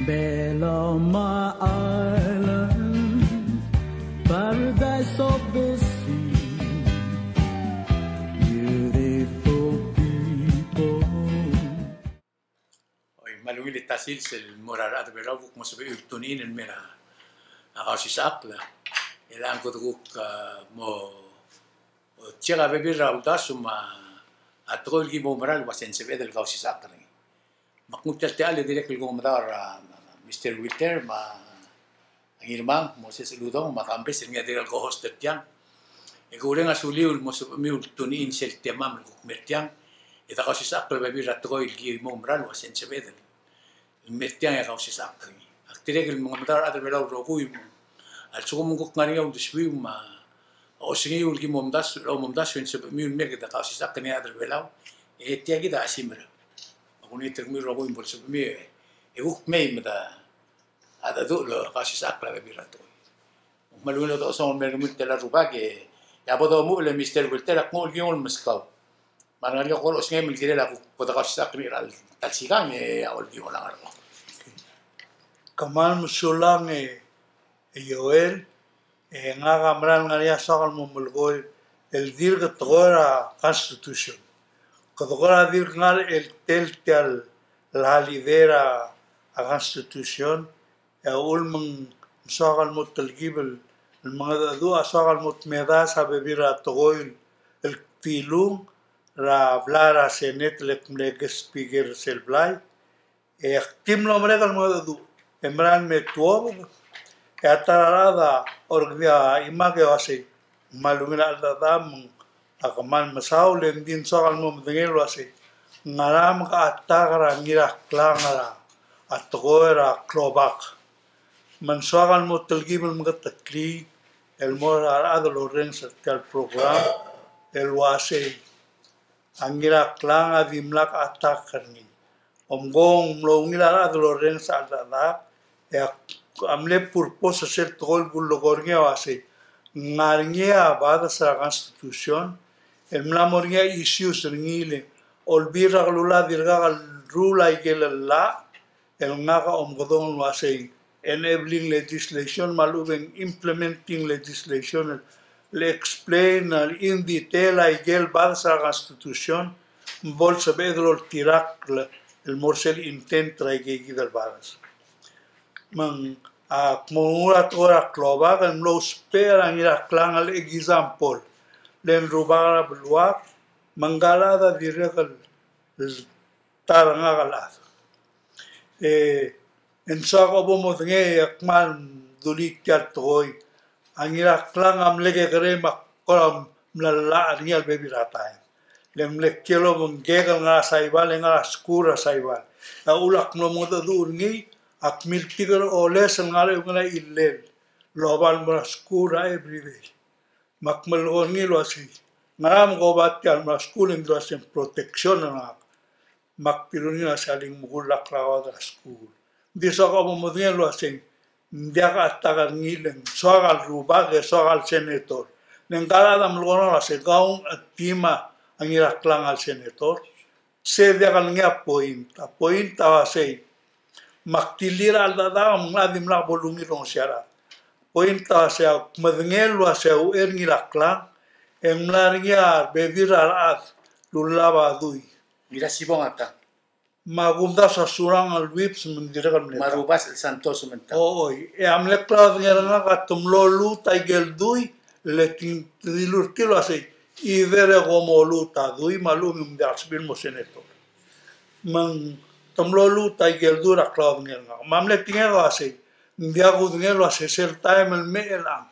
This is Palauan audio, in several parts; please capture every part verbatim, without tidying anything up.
Beloma Island, paradise of the sea, beautiful people. Oi, me a ungil el ta sils el mo er a rechad er a Belau, kuk mo sebechir el tune in el mei er a Kausisechakl. E le ng kuk, ah, mo, o, check a bebil er a uldasu me a tekoi el ki mo mera el ua se ng sebeched el kausisechakl er ngii. Me ak nguu tia el techall e dirrek el kuk medaol er a Mister Wilter me a Ngirmang, Moses Uludong, me a Kambes, el ngii a dirrek el co-host er tiang. E ke oureng a suliu el mo sebechemiu el tune in sel temam el kuk mei er tiang, e de kausisechakl a bebil er a tekoi el ki mo mera el ua se ng sebeched el mei er tiang e kausisechakl er ngii. Ak dirrek el mengemedaol er a rechad er a Belau el rokui me a lsekum ng kuk ngar er ngii a uldesuiu me a osengiu el ki mo omdasu, el omdasu e ng sebechemiu el mei e kede kausisechakl er ngii a rechad er a Belau, e tia kid a chesimer. Me ak olengit er kemiu el rokui me bo lsebechemiu e kuk mei me de a dedu el kausisechakl a bebil er a tekoi. Me a ungil el dosang el mei er kemiu el tela el rubak e a bo domuchel e Mister Wilter, ak nguu el kinguu el meskau. Me a ngar er ngii a kuk osengem el kirel a kuk bo de kausisechakl er ngii er a ta el sikang e a olbiil a ngar er ngii. Kmal mesulang e, e Joel, e ngak a mera el ngar er ngii a soak el mo melekoi el dirk tekoi er a Constitution. Kede kora dirk ngar er a tel tia el holiday er a Constitution, e a uchul me ng soak el mo telkib el mengedecheduch a soak el mo tmedaes a bebil er a tekoi el kdilung er a blai er a Senate el kmo mle guest speaker er sel blai. E ak di mlo merek el mengedecheduch e mera el me tuobed, e a ta er a rechad a orreked a chimak e uasei, me a ungil a cheldechedecham, me ak kmal mesaul e ng di ng soak el mo medengei el uasei, ngera me ke attack er a Ngiraklang er a tekoi er a klobak. Me ng soak el mo telkib el meketeklii el mo er a rechad el orrenges er tia el program el uasei a Ngiraklang a dimlak attack er ngii. Omko ng mlo ungil a rechad el orrenges a cheldecheduch, e a mle purpose er sel tekoi el kulekoi er ngii a uasei, ng ngar er ngii a bades er a Constitution el mla mo er ngii a issues er ngii el Olbiil er a Kelulau a dirkak el rule aike el llach el ngak a omekedong el uasei enabling legislation me a lechub e ng implementing legislation el explain in detail aike el bades er a Constitution me bo lsebeched el oltirakl el mo er sel intent er aike kid el bades. Me ng, a, kmo ng ua tekoi er a klobak el mlo ousbech er a Ngiraklang el example, le ng rubak er a beluak, me ngka el chad a dirrek el ta er ngak el chad. E, e ng soak a bo modengei e ak kmal dulii tia el tekoi. A Ngiraklang a mle kekerei me ak kora mla llach er ngii a lebebil er a taem. Le ng mle kiei el obengkek el ngar er a Saipan, e ngar er a skuul er a Saipan. E a uchul ak mlo mengedecheduch er ngii, ak miltik er a oles el ngar er a eungel a chillel el oba el mo er a skuul er a everyday. Me ak melekoi er ngii el uasei, ngera me ke oba tia el mo er a skuul, e ng di uasei ng protection er ngak. Me ak dilu er ngii el uasei a lengmekul a klakoad er a skuul. Ng di soak a bo modengei el uasei, ng diak a attack er ngii le ng soak el rubak e soak el senator. Le ngka el chad a melekoi er ngak el uasei, kau a team a Ngiraklang el senator. Se diak el ngii a point. A point a uasei, me ak dilu er a cheldecheduch me ng dimlak bo lungil el ongesii a rechad. Point a uasei, ak medengei el uasei a uchei er a Ngiraklang e ng mla er ngii a rebebil er a rechad el ulab a dui. Ngirasibong a tang. Me a kumdasu a Surangel el whips me ng dirrek el mle tang. Me a Rubasech el Santos me ng tang. Oi, e a mle klaodengei er ngak a te mlo luut aike el dui, le te dilu er tir el uasei, either e kom oluut a dui me a lechub e ng diak el sebechir el mo senator. Me ng te mlo luut aike el dui er a klaodengei er ngak. Me a mle tekingek a uasei, ng diak kudengei el uasei sel taem el mei er chelechang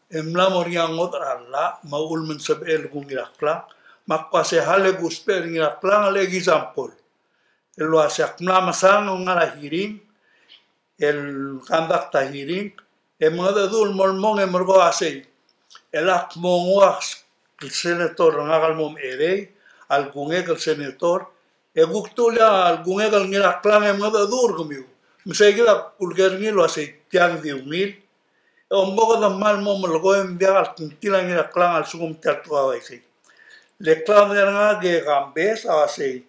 e mla mo er ngii a ngodech er a llach, me a uchul me ng sebechel kung Ngiraklang, me ak uasei hale kuusbech er a Ngiraklang el example. El uasei ak mla mesang el ngar er a hearing, el conduct a hearing, e mengedecheduch el mo lmong e merekong a sei, el ak mo nguu a senator er ngak el mo mecherei, a lekungek el senator, e kuk tulia a lekungek el Ngiraklang e mengedecheduch er kemiu. Me sei kid a kulker er ngii el uasei tiang di ungil. E omko kede kmal mo melekoi e ng diak el kngtil a Ngiraklang a lsekum tia el tekoi a uaisei. Le klaodengei er ngak e Kambes a uasei,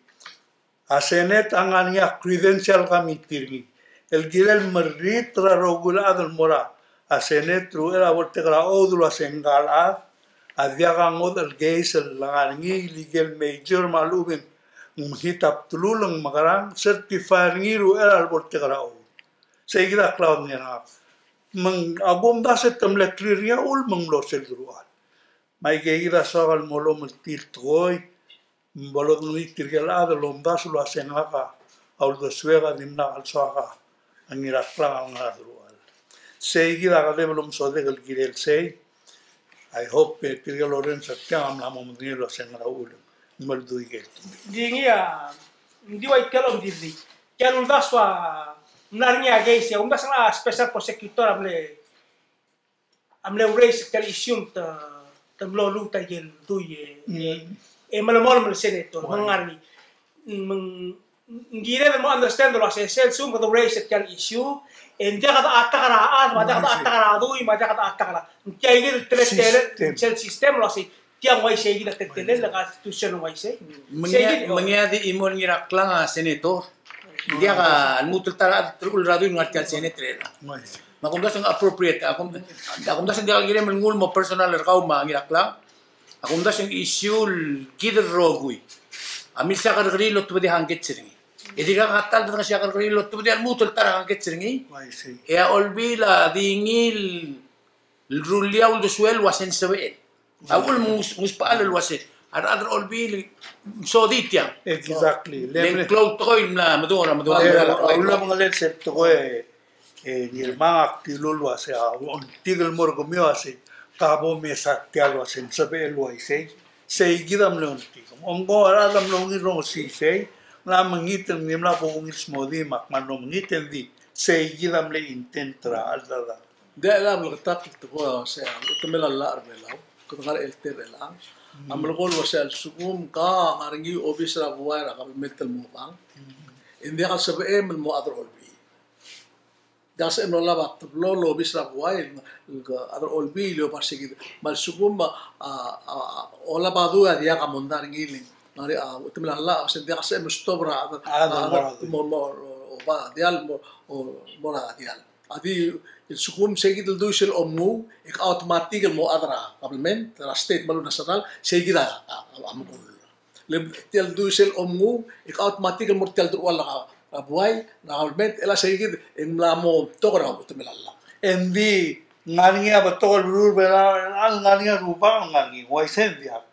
a Senate a ngar er ngii a credential committee er ngii. el kirel merrit er a rokui el chad el mo er a Senate er a uchei er a bo el teker a chuodel el uase ngka el chad a diak a ngodech el case el ngar er ngii el ikel major me a lechub e ng mekngit a bdelul e ng mekerang, certify er ngii er a uchei er a bo el teker a chuodel. Sei kid a klaodengei er ngak. Me ng, a kumdasu e te mle clear er ngii a uchul me ng mlo sel deruchall. Me aike kid a soak el mo lomeltii el tekoi, me bo lodengei tirke el chad el omdasu el uase ngak a uldesuek a dimlak el soak a Ngiraklang a ngar er a deruchall. Sei kid a kedeb el omesodek el kirel sei. I hope e tirke el orrenges er tiang a mla mo medengei el uase ngera uchul e ng mle dui ikel tekoi. Di ngii a, di ua tia el omdirrek. Tia el uldasu a mla er ngii a case, a kumdasu a special prosecutor a mle a mle raise tia el issue te, te mlo luut a ikel dui e, e melemolem el senator, me ng ngar er ngii. Me ng, ng kired el mo understand el uase sel lsekum kede raise tia el issue, e ng diak de attack er a chad, me a diak de attack er a dui, me a diak de attack er a, ng tia ikel teletelel, sel system el uase Tiang uaisei kid a teletelel, le Constitution uaisei. Me ng, me ng di chimo el Ngiraklang a senator. Ng diak a lmuut el ta er a, ta er a dui el ngar tia el Senate er chelechang. Me a kumdasu ng appropriate, a kum, a kumdasu ng diak el kirem el nguu el mo personal er kau me a Ngiraklang. A kumdasu ng issue el kid el rokui a milsa kerrekeriil el otobedii a hangkets er ngii. E dirkak a ta el dang milsa kerrekeriil el otobedii a lmuut el ta er a hangkets er ngii. E a Olbiil a di ngii el el rullii a uldesuel el uase ng sebechel. A uchul me ng ngus-, ngusbechall el uase a rechad er a Olbiil ng sodii tiang. Exactly. Le ng klou el tekoi el mla medung er a, medung er a, a ulebengelel sel tekoi e, e, Ngirmang, ak dilu el uase a ongtik el mo er kemiu a se ka bo mesa tia el uase ng sebechel el uaisei. Sei kid a mle ongtik. Omko a rechad a mlo ungil el rongesii sei, ng mla mengit, ng dimlak bo kungil smodii me ak mla mengit e ng di sei kid a mle intent er a cheldechedechal. Ng diak el bleketakl el tekoi a uase a uchetemel a llach er Belau, kede ngar er a elter er chelechang, a melekoi el uase a lsekum ka ngar er ngii a obis er a buai er a kabelment el mo obang, e ng diak el sebechem el mo chad er a Olbiil. Diak el sebechem el olab a teblo el obis er a buai el chad er a Olbiil el oba er sei kid. Me a lsekum a, a, a, olab a dui a diak a mondai er ngii el ngar er ngii a uchetemel a llach, a uase ng diak el sebechem el stop er a, a, a, mo, mo, oba dial, mo, o, mo er a dial. A di, el lsekum sei kid el dui sel omnguu, e ke automatic el mo chad er a government, er a state me a lechub a national, sei kid a, a, a, a mekull. Le tia el dui sel omnguu, e ke automatic el mo er tia el deruchall er a, a buai, er a government, e le sei kid, e ng mla mo betok er a uchetemel a llach. Engdi, ng ngar er ngii a betok el beluu er Belau, ng ngar er ngii a rubak, ng ngar er ngii, uaisei ng diak.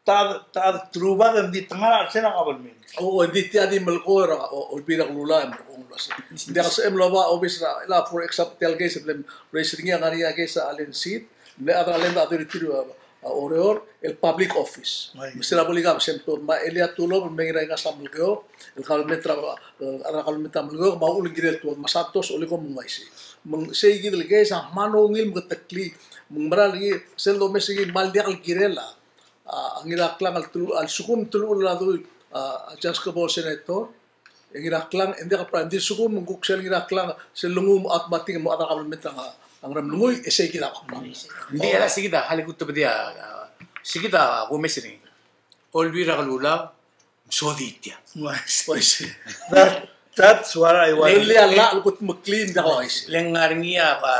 Ta, ta, rubak e ng di te ngar er a chelsel a kabelment. O, o, ng di tia di melekoi er a, o, Olbiil er a Kelulau e merekong el uase. Ng diak el sebechem el oba obis er a, el a, for example, tia el case el mle raise er ngii a ngar er ngii a case er a Allen Seid, mle chad er a Land Authority er a, a, Oreor, el public office. Me sel bo el ika, me sel tor, me a Elia Tulop, me Ngiraingas a Melekeok, el kabelment er a, el kabelment er a Melekeok, me a uchul e ng kirel tuobed, me a Santos Olikong me ng uaisei. Me ng sei kid el case a mla ungil meketeklii, me ng mera el ngii, sel domes er ngii, me ng diak el kirel a, a, Ngiraklang el telu, a lsekum teluchul a dui, a, a chance ke bo el senator, e Ngiraklang, e ng diak el problem, ng di lsekum ng kuk sel Ngiraklang, sel lenguu me a automatic el mo chad er a kabelment er a Ngeremlengui, e sei kid a problem. Ng di a sei kid a, hale kutebedii a, a, sei kid a kumes er ngii. Olbiil er a Kelulau, ng sodii tiang. That, that's what I want. Le, le a llach el kutmeklii, ng diak el uaisei. Le ng ngar er ngii a, a,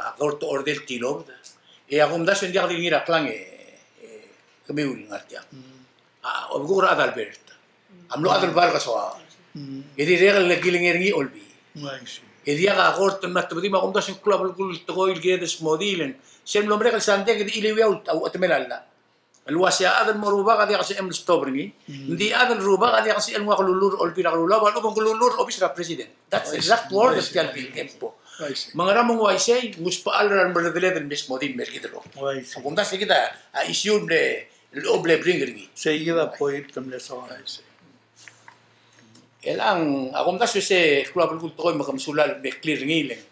a court order el tilobed. E a kumdasu e ng diak di Ngiraklang e, e, kemiu el ngar tiang. A, obekuk er a Adalbert. A mlo Adelbert a soak. E dirrek el kilengei er ngii Olbiil. E diak a court el mla tebedii me a kumdasu e ng klou a belkul el tekoi el kired el smodii, le ng sel mlo merek el sandei e kede chiliuii a uchetemel a llach. El uase a chad el mo rubak a diak el sebechem el stop er ngii. Ng di chad el rubak a diak el sebechem el nguu a kelulul er a Olbiil er a Kelulau, me a lechub e ng kelulul er a obis er a president. That's exact word er tia el bill, tempo. Me ngera me ng uaisei, ngusbechall er a remerredeled el mle smodii el mer kid el rokui. Kumdasu e kid a issue el mle, el mle bring er ngii. Sei kid a point el mle soak. Chelechang, a kumdasu e se klou a belkul el tekoi me ke mesulang el mle clear er ngii le ng,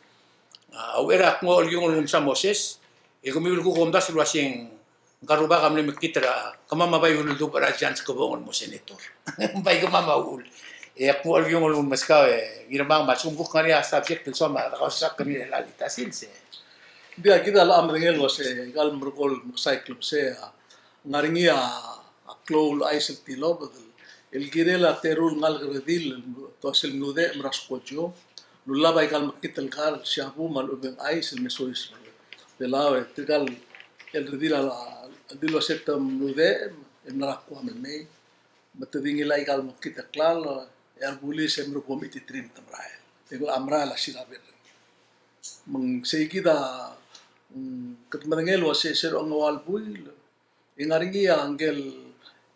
a, uchei er a kmo Olkiung el Ngumsa Moses, e kemiu el kuk omdasu el uase ng Ngiraklang a mle mekngit er a, kemam a bai uldubech er a chance ke bong el mo senator. Bai kemam a uchul. E ak mo Olkiung el Ngumeskau e Ngirmang me a lsekum kuk ngar er ngii a subject el soam a dekausisechakl er ngii er chelecha el sils e. Ng di a kid a locha medengei el uase, aika el merekong el mekesai el klebesei a, ngar er ngii a, a klou el chais el tilobed el, el kirel a teru el ngalek el redil, el, te uase el mludechem er a skojo, lullab aika el mekngit el kar el shabu me a lechub e ng chais el me soiseb er a Belau, e tirka el redil a, a, a redil el uase te mludechem e mla er a Guam el mei. Me te di ngilai aika el mekngit el klalo, e a rebulis e merekong e te trim te merael. E ng locha merael a siraber. Me ng seikid a, mm, kede medengei el uase se er a ongeua el buil, e ng ngar er ngii a ngike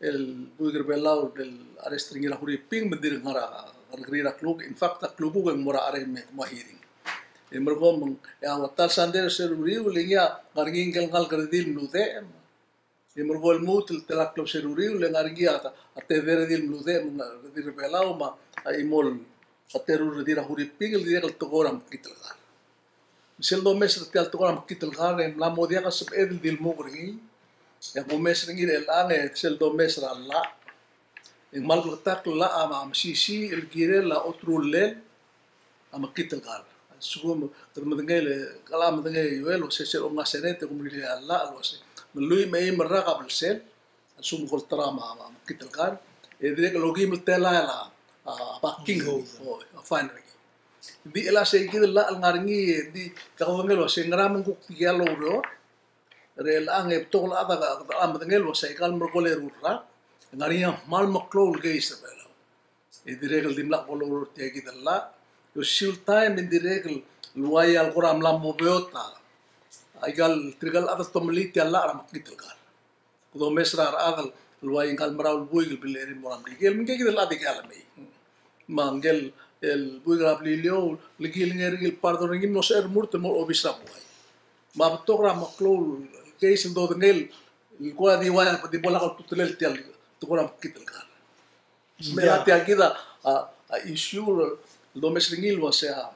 el buik er a Belau el arrest er ngii er a Huriping, me ng dirk ngar er a, ngar er a klukuk. In fact, a klukuk e ng mo er a cherei me, mo er a hearing. E merekong me ng, e a ua ta el sandei er se er a uriul, e ngii a ngar er ngii ngike el ngalek el redil el mludechem. E merekong e lmuut el tela el klou er se er a uriul, e ng ngar er ngii a, a tedei el redil el mludechem, me ng redil er a Belau, me a chimo el, a teru el redil er a Huriping, el dirrek el tekoi er a mekngit el kar. Sel domes er tia el tekoi er a mekngit el kar, e mla mo diak a sebeched el di lmuk er ngii. E a kumes er ngii er chelechang e sel domes er a llach. E ng kmal bleketakl el llach a mesisiich el kirel a oterullel a mekngit el kar. A lsekum kede medengei el, kede medengei el uase sel omnga Senate e kom rirellii a llach el uase me lluich me a eim el rak a blsel a lsekum ke olterau a mekngit el kar, e dirrek el okeim el telael a, a, a parking, o, a fine er ngii. Ng di chelecha seikid el llach el ngar er ngii, e ng di kede medengei el uase ngera me ng kuk tia el oureor. Er chelechang e betok el chad a, a medengei el uase aika el merekong el eru el rak, e ng ngar er ngii a kmal meklou el keis er a Belau. E dirrek el dimlak bo loureor er tia kid el llach. E osisiu el taem e ng dirrek el uai a le kora mla mo beot a, aika el tirka el chad el tomellii tia el llach er a mekngit el kar. Kede omes er a rechad el uai ngka el merau el buik el belecherei el mo er a Merikel, me ngke kid el chad aika el mei. Me ngke el buik er a Beliliou, le kilengei er ngii el pardon er ngii, me ng sebechel el remurt el mo er a obis er a buai. Me a betok er a meklou el keis el dodengei el kora di uai, di bo lak a ultutelel tia el tekoi er a mekngit el kar. Me a tia kid a, a, a issue el domes er ngii el uase a,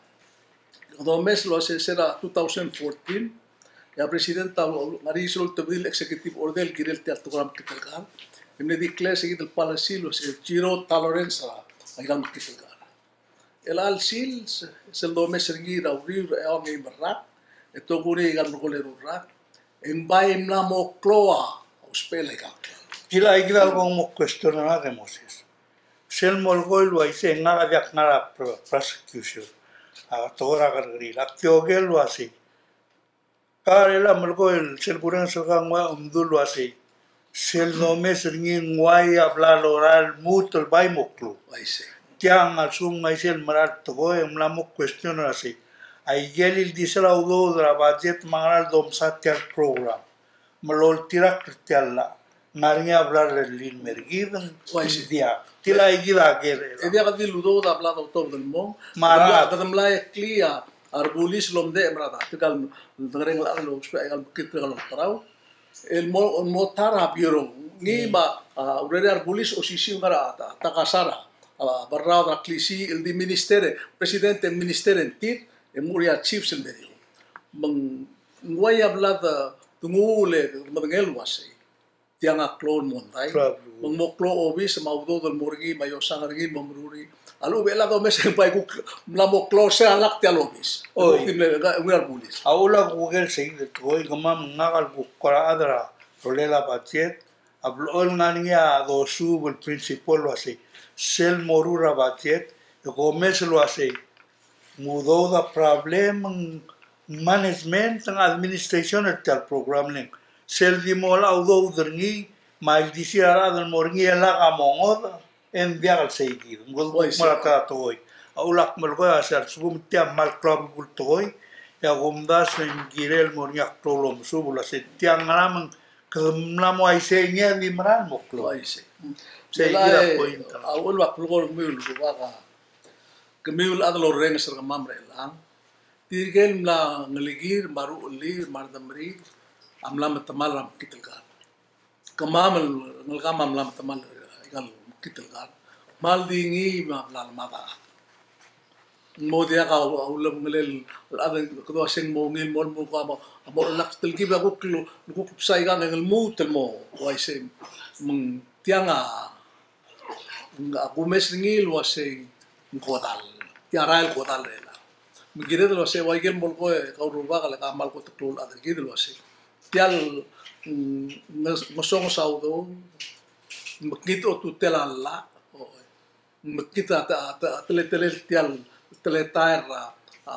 domes el uase se er a two thousand fourteen, e a president a ngar er ngii sel ultebedii el executive order el kirel tia el tekoi er a mekngit el kar. E mle declare se kid el policy el uase zero tolerance er a, aika el mekngit el kar. Chelecha el sils, sel domes er ngii er a uriul er a eua me a eim el rak, e tokuni aika el merekong el eru el rak, e ng bai mla mo klou a usbechel aika el klalo. Kid a, kid a kuk mo question er ngak e Moses. Sel molekoi el uaisei, ngak a diak ngar er a pro-, prosecution. A tekoi er a kerrekeriil. Ak di oker el uasei, ka er chelechang a melekoi el sel kurrenges er kau e ng ua omdu el uasei, sel domes er ngii ng uai a bla lorael el lmuut el bai mo klou. Uaisei. Tiang a lsekum ng uaisei el mera el tekoi e ng mla mo question el uasei, aike el ildisel a udoud er a budget me a ngera el domsa tia el program me loltirakl er tia el llach, ng ngar er ngii a bla lerellii el mer kid, ng diak. Tia kid a ker. E diak di el udoud a bla dotobed el mong. Me a rechad, kede mla eklii a rebulis el omdechem er a ta, tirka el dengerenger el chad el ousbech aika el mekngit, tirka el olterau el mo, mo ta er a bureau. Ngii me a, a, urerir a rebulis a osisiu el ngar er a ta, ta kasara, a, berraod er a klisiich el di minister, president e minister er tir, e mo er a chiefs el mei. Me ng uai a bla de, de nguu el medengei el uasei tiang a klou el mondai. Problem. Me ng mo klou a obis me a udoud el mo er ngii me a iosang er ngii me a meruul er ngii. A lechub e chelecha domes e ng bai kuk mla mo klou er se er a lak tia el obis. Oi. Ng di mle, ng ungil a rebulis. A uchul a kuk el sei el tekoi, kemam, ngak a kuk ko er a chad er a rolel a budget, a blechoel ngar er ngii a dosuub el principle el uasei, sel moruul er a budget, e ko omes el uasei, ng udoud a problem, ng management, ng administration er tia el program, le ng sel di mo locha udoud er ngii, me a ildisir a rechad el mo er ngii e lak a mo ngodech, e ng diak el sei kid. Ng kuk mo er a ta er a tekoi. A uchul a kmal melekoi a se a lsekum tia a kmal klou a belkul tekoi, e a kumdasu e ng kirel el mo er ngii a klou el omesuub el uasei tiang ngera me ng kede mla mo uaisei, ngii a di mera el mo klou. Uaisei. Sei kid a point. A uchul a kmal melekoi el kemiu el rubak a, kemiu el chad el orrenges er kemam er chelechang, tirke el mla ngelekir me a ruchellir me a redemerir a mla metemall er a mekngit el kar. Kemam el ngelekam a mla metemall er aika el mekngit el kar. Kmal di ngii me a bla lemad a chad. Ng mo diak a ulebengelel el chad, kede uasei ng mo ungil mo, mo, mo, mo lak telkib a kuk, kuk bsa ikang e ng lmuut el mo uaisei. Me ng tiang a, a kumes er ngii el uasei ng kodall. Tia rael el kodall er chelechang. Me ng kired el uasei ua ikel molekoi e kau rubak le ka kmal kot el klou el chad er kid el uasei tia el, mm, nges-, ngesonges a udoud, mekngit a otutel a llach, o, mekngit a, a, a, teletelel tia el teletael er a, a,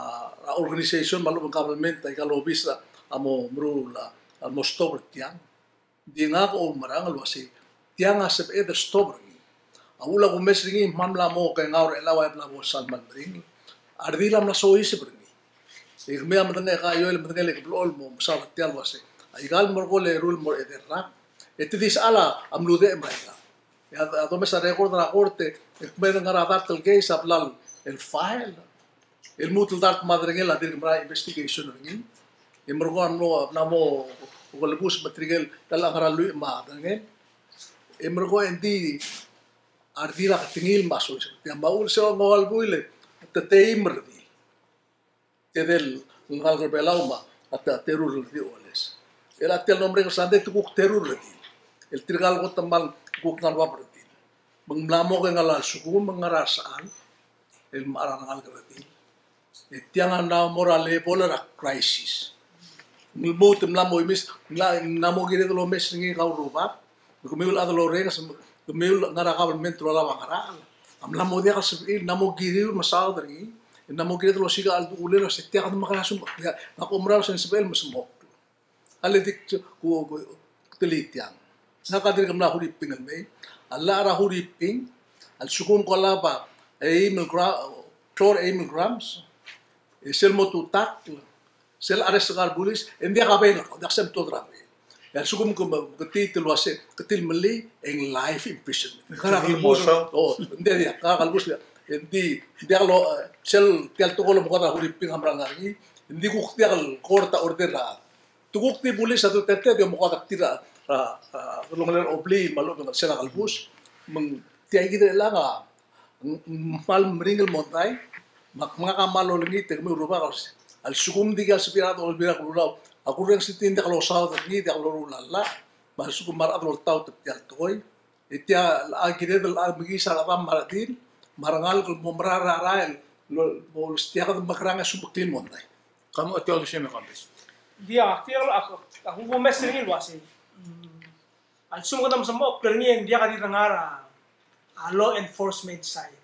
a organization me a lechub e ng government, aika el obis a, a mo meruul a, a mo stop er tiang. Ng di ngak a oumerang el uasei, tiang a sebeched el stop er ngii. A uchul a kumes er ngii, me ng mla mo kengau er a Chelau a bla mo sal mal meringel. A redil a mla soiseb er ngii. E kemiu a medengei, ka Ioel, medengei el ke blechoel mo mesaod er tiang el uasei, aika el merekong el eru el mo er a edei el rak, e te di sechal a mludechem er aika. E a, a domes a record er a court e, e kmeed el ngar er a dart el case a bla el file. El lmuut el dart me a derengel a dirk mera el investigation er ngii. E merekong a mlo, mla mo kelebus me tirke el, el ngar er a lluich me a derengel. E merekong e ng di a redil a ketengel me a soiseb. Tia me a uchul se ng ua el buil e te teim el redil. Tedei el ngalek er a Belau me a te, teru el redil oles. El a tia el mlo merek el sandei te kuk teru el redil. El tirka el kot el mal kuk ngar er a bab el redil. Me ng mla mo kengei a lsekum ng ngar er a resechal el mechar a rengalek el redil. E tiang a mla mo er a level er a crisis. Ng lmuut el mla mo imis, ng mla, ng mla mo kired el omes er ngii kau el rubak. Kemiu el chad el orrenges, kemiu el ngar er a government el olab a ngerachel. A mla mo diak el sebechir, ng mla mo kiriu el mesaod er ngii. Ng mla mo kired el osiik a cheldechulir el uasei tia kede mekerang a sum, ngak a oumera el uasei ng sebechel el mesmokl. A le dik ku, ku, ku telii tiang. Ngak a dirk mla Huriping el mei. A llach er a Huriping, a lsekum ke olab a eim el gra-, klou er a eim el grams, e sel mo tutakl, sel arrest er a bulis, e ng diak a bail, ng diak sel tuobed er a bail. E a lsekum ke me-, ke tii el uasei, ke tii el melii, e ng life imprisonment. Ngara kelebus, o, ng di diak, ngara kelebus, e ng di, ng diak lo, e, sel tia el tekoi el omekoad er a Huriping a mera el ngar er ngii, ng di kuk diak el court a order er a Te kuk di bulis a Duterte a di omekoad er tir a, a, a, delongelel a obliil me a lechub e ng sel kelebus, me ng tia kid er chelechang a, ng, ng kmal meringel el mondai, me ak, me ngak a kmal olengit e kemiu el rubak, a lsekum ng dikea el sebechir a rechad el Olbiil er a Kelulau a kurrenges er tir e ng diak losaod er ngii, diak loruul a llach, me a lsekum a rechad a loltaut er tia el tekoi, e tia a kired el mekiis a rechedam me a redil me a rengalek el mo mera er a rael el mo olsisechakl e mekerang e sumeklir el mondai. Ka mo tia el uaisei me kambes. Diak, tia el, ak, ak kumes er ngii el uasei, mm, a lsekum kede mesemechokl er ngii e ng diak di ngar er a, a law enforcement side.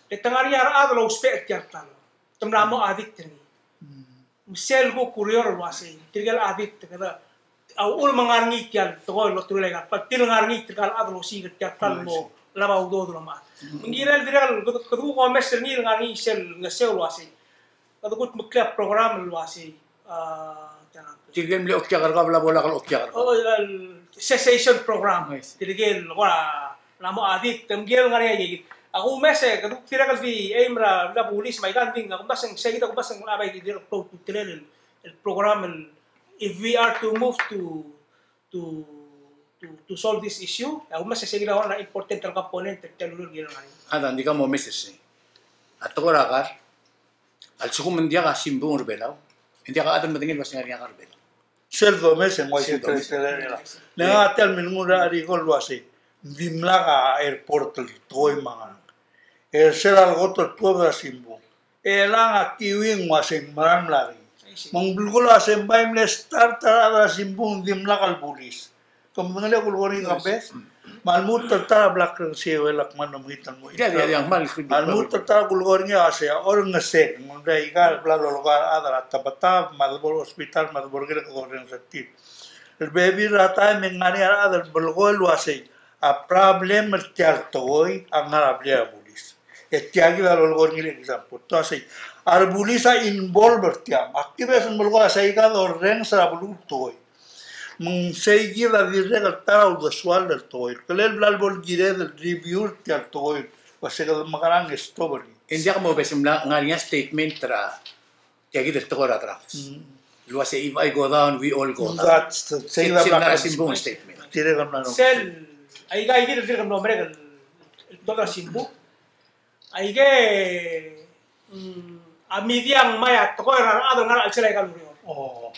E te ngar er ngii a rechad el ousbech er tia el klalo. Te mla mo addict er ngii. Me sel kuk ureor el uasei, tirke el addict, kede, a uchul me ng ngar er ngii tia el tekoi el oteruul aika el klalo, tir el ngar er ngii tirka el chad el osiik er tia el klalo el mo lab a udoud el omechar. Me ng kirel dirrek el kede, kede kuk omes er ngii el ngar er ngii sel ngeseu el uasei, kede kutmeklii a program el uasei, a, tirke el mle okiak er kau, bla bo lak el okiak er kau. O, el cessation program. Tirke el kora mla mo addict, te mkiei el ngar er ngii a ikakid. Ak kumes e, kede kuk dirrek el di eim er a, er a bulis me aika, ng di, ak kumes e ng sei kid, ak kumes e ng bai kid el klou a ultutelel el, el program el, if we are to move to, to, to, to solve this issue, ak kumes e sei kid a one important el component el tia el ureor el kirel ngar er ngii. A, ng di ka mo omes er sei. A tekoi er a kar, a lsekum ng diak a simbung er a Belau, ng diak a chad el medengei el uasei ng ngar er ngii a kar er a Belau. Sel domes e ng uaisei. Sel domes. Tia el, tia el, tia el, le ngak a tia el mle nguu er a Riko el uasei, ng dimlak a airport el tekoi me a ngerang. E sel a lekot el tuobed er a simbung, e chelechang a queuing el uasei ng meral mla er ngii. Me ng belkul a uasei ng bai mle start a rechad er a simbung, ng dimlak el bulis. Ke medengelii a kulekoi er ngii, kambes? Me a lmuut el ta er a blak er a Siuel a kmal mekngit el mo. Ia, ia, ia, kmal mekngit. A lmuut el ta er a kulekoi er ngii a uasei a orrenges, ng mle aika el bla lolekoi a rechad er a Tabatab, me a debo er a hospital, me a debo er ngii el kede orrenges er tir. El bebil er a taem e ng ngar er ngii a rechad el belkul el uasei a problem er tia el tekoi a ngar er a blil a bulis. E tia kid a lolekoi er ngii el example. Te uasei a rebulis a involve er tiang. Ak kid a sel melekoi a sei kid a orrenges er a beluu el tekoi. Me ng sei kid a dirrek el ta er a uldesuel el tekoi. Kelel bla lebo el kired el review er tia el tekoi. Uasei kede mekerang e stop er ngii. E ng diak mobes el mla ngar er ngii a statement er a tia kid el tekoi er a drugs. Mm. El uasei, "If I go down, we all go down." That's the, sei kid a mla er a simbung el statement. Dirrek el mla er a. Sel, aika kid el dirrek el mla er a simbung. Aike, mm, a media a ngmai a tekoi er a rechad el ngar er a chelsel aika el ureor. Oh.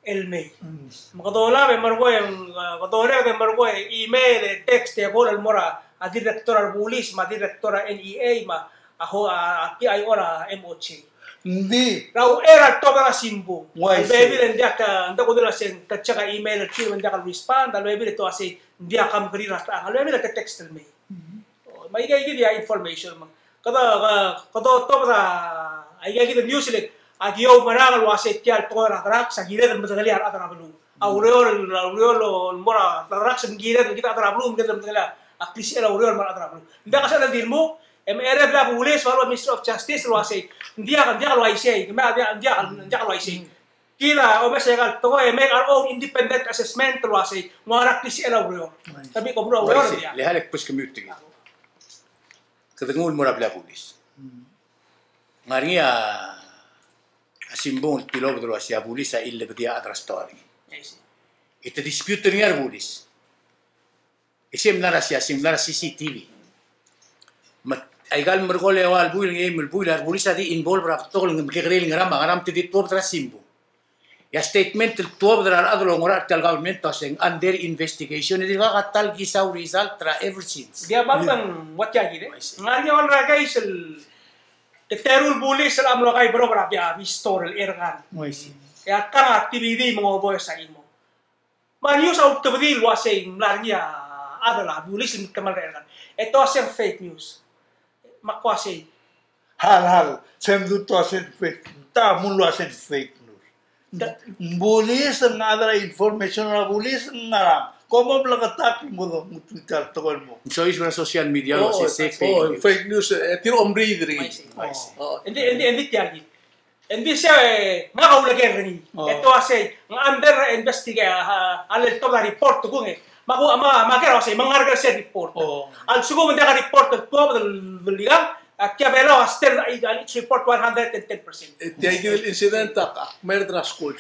El mei. Mm. Me kede olab e merekong, a, kede orreked e merekong e email, e text, e call el mo er a, a director er a bulis, me a director er a N E A, me a ho-, a, a P I O er a M O J. Ng di. Er a uchei er a tobed er a simbung. Uaisei. Bebil e ng diak, a, ng diak kudel a send, te check a email er tir me ng diak el respond, a lebebil e te uasei, ng diak a kemekerir a techang, a lebebil e te text el mei. Mm. O, me aika kid a information me. Kede, kede, kede otobed a, aika kid el news el, a di oumerang el uasei tia el tekoi er a drugs a kired el medengelii a rechad er a beluu. A ureor, a ureor el mo er a drugs me ng kired el kid a rechad er a beluu, me kired el medengelii a klisichel a ureor el mo er a rechad er a beluu. Ng diak a sel di lmuk, e mecherei a bulis me a Ministry of Justice el uasei, ng diak, ng diak el uaisei, ng diak, ng diak, ng diak el uaisei. Kid a omes aika el tekoi e make our own independent assessment el uasei ng ua ngera klisichel a ureor. Te mla ko meruul a ureor. Uaisei, ng diak. Le hal e kbeskemiu tirke. Kede nguu el mo er a blil a bulis. Ng ngar er ngii a simbung el tilobed el uasei a bulis a chillebedii a chad er a stoa er ngii. Uaisei. E te dispute er ngii a rebulis. E sei a mla er a siasing, mla er a C C T V. Me aika el merekong el eua el buil, ngii el buil, a rebulis a di involve er a betok el mekekerei el ngerang, me a ngerang me te di tuobed er a simbung. E a statement el tuobed er a rechad el oungerachel er tia el government a uasei ng under investigation, e dirkak a ta el kisau result er a ever since. Di a bang bang, what ya kid, e? Uaisei. Ng ngar er ngii a ua case el, te teru el bulis el mlo kai broker er a bia, bistol er a ngerang. Uaisei. E a tang a activity me ng oboes a chimo. Me a news a ultebedii el uasei ng mla er ngii a chad el bulis el mekemall er a ngerang. E te uasei ng fake news. Me ak uasei. Hal, hal. Se ng di te uasei ng fake. Te mle uasei ng fake news. Ng bulis, ng chad er a information er a bulis, ng ngerang. Kom mo bleketakl el mo, mo Twitter tekoi el mo. Ng soiseb er a social media el uasei sei fake news. Fake news, e tir a omriid er ngii. Uaisei. Uaisei. Ng di, ng di, ng di tia kid. Ng di sei, e, ngak a uleker er ngii. E te uasei, ng under investigate, a, a leltobed a report kung e. Me a ku, me a, me a ker a uasei, me ng ngar er ker sel report. A lsekum ng diak a report el tuobed el, el ikang, a tia Belau a stand, a, a, its report one hundred and ten percent. E tia kid el incident a, a kmerd er a skuul,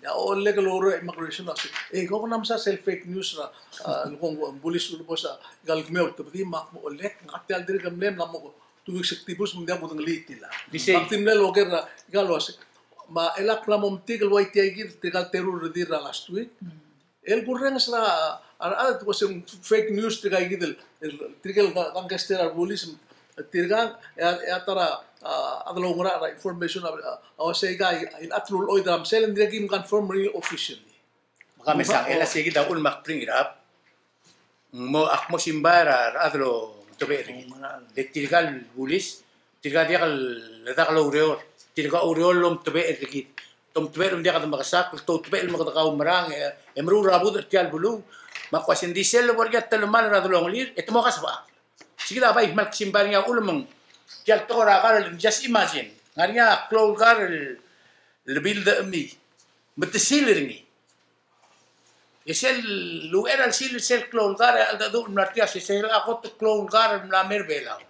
e a olek el oureor er a immigration a uasei, e, kau ko mla mesa sel fake news er a, a, lukong bulis el bo sa, ikal kemiu el ultebedii, me ak mo olek, ngak tia el dirk mle mla mo two weeks el dibus me ng diak kudengelii tia el. Di sei. Ak di mle oker er a, ikal uasei. Me a chelecha ak mla mo metik el ua tia kid, tirkal teru el redil er a last week. El kurrenges er a, a, a, uasei fake news tirka kid el, el, tirkel ga-, gangster er a rebulis, tirka, e a, e a ta er a, a, a chad el oungerachel er a information, a, a, uasei aika, a, el chad el uloid er a msel, e ng dirrek el confirm er ngii officially. Me ka mesang, e le sei kid a uchul me ak bring it up. Ng mo, ak mo simbai er a rechad el omtebechel er kid. Le tirkal bulis, tirka diak el, diak loureor, tirka oureor el omtebechel er kid. Te omtebechel me ng diak de mekesakl, te outebechel me kede kaumerang, e, e meruul er a budech er tia el beluu. Me ak uasei ng di sel lebo er ngii a telemall er a delongelir, e te mo kasebechakl. Sei kid a bai kmal ksimbai er ngii a uchul me ng tia el tekoi er a kar el, just imagine. Ng ngar er ngii a klou el kar el, el build er ngii. Me te seal er ngii. E sel uchei er a le seal er sel klou el kar, a cheldecheduch el mla er tia, se sel a kot el klou el kar el mla mei er a Belau.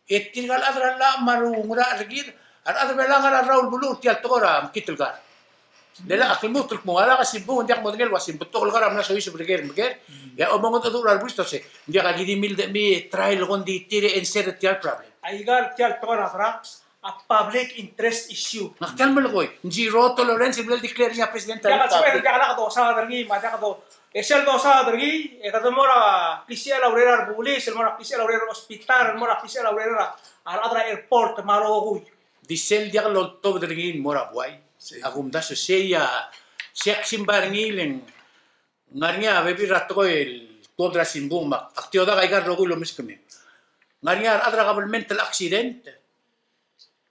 E tirka el chad er a llach me a reungerachel er kid, a rechad er a Belau a ngar er a rraul beluu er tia el tekoi er a mekngit el kar. Le lak a lmuut el kmo a lak a simbung, ng diak modengei el uasei ng betok el kar a mla soiseb er ker me ker, e a omengedecheduch er a rebulis a uasei, ng diak a ki di build er ngii, e try el kmo ng di tir e answer er tia el problem. Aika el tia el tekoi er a drugs, a public interest issue. Ngak tia el melekoi, ng zero tolerance el mle declare er ngii a president er a republic. Diak a sebeched, diak a lak dosaod er ngii, me a diak do-, e sel dosaod er ngii, e kede mo er a klisichel a ureor er a rebulis, el mo er a klisichel a ureor er a hospital, el mo er a klisichel a ureor er a, a rechad er a airport, me a rokui. Di sel diak loltobed er ngii el mo er a buai. Sei. A kumdasu sei a, sei a ksimbai er ngii le ng ngar er ngii a bebil er a tekoi el tuobed er a simbung me ak, ak di odak aika el rokui el omeskemiu. Ng ngar er ngii a rechad er a government el accident.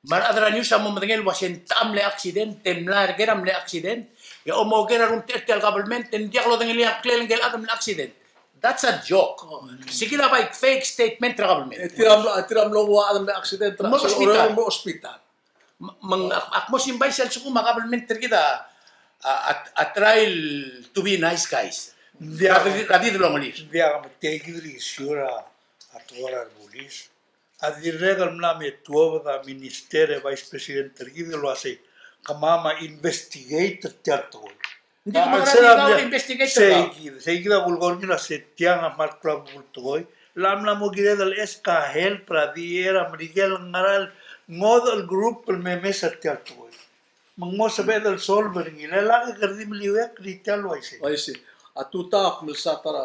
Me a rechad er a news a mo medengei el uasei ng techa mle accident, e mla er ker a mle accident, e omoker a rumtechei er tia el government, e ng diak lodengelii a ngklel ngike el chad el mle accident. That's a joke. Sei kid a bai fake statement er a government. E tir a mlo, tir a mlo ua chad el mle accident er a, mo er a hospital. Mo hospital. Me ng, ak, ak mo simbai sel lsekum a government er kid a, a, a, a try to be nice guys. Ng diak, a di, a di delongelir. Ng diak me tia kid el issue er a, a tekoi er a rebulis. A dirrek el mla me tuobed a minister e vice president er kid el uasei, kemam a investigate er tia el tekoi. Ng di kemam a investigate er kid, sei kid a kulekoi er ngii el uasei tiang a kmal klou a bek el tekoi. Le mla mo kired el ask a help er a D E A er a Merikel el ngar er a ngodech el group el me mes er tia el tekoi. Me ng mo sebeched el solve er ngii, le lak e kede di meliuekl er tia el uaisei. Uaisei. A tutau ak mlsa ta er a,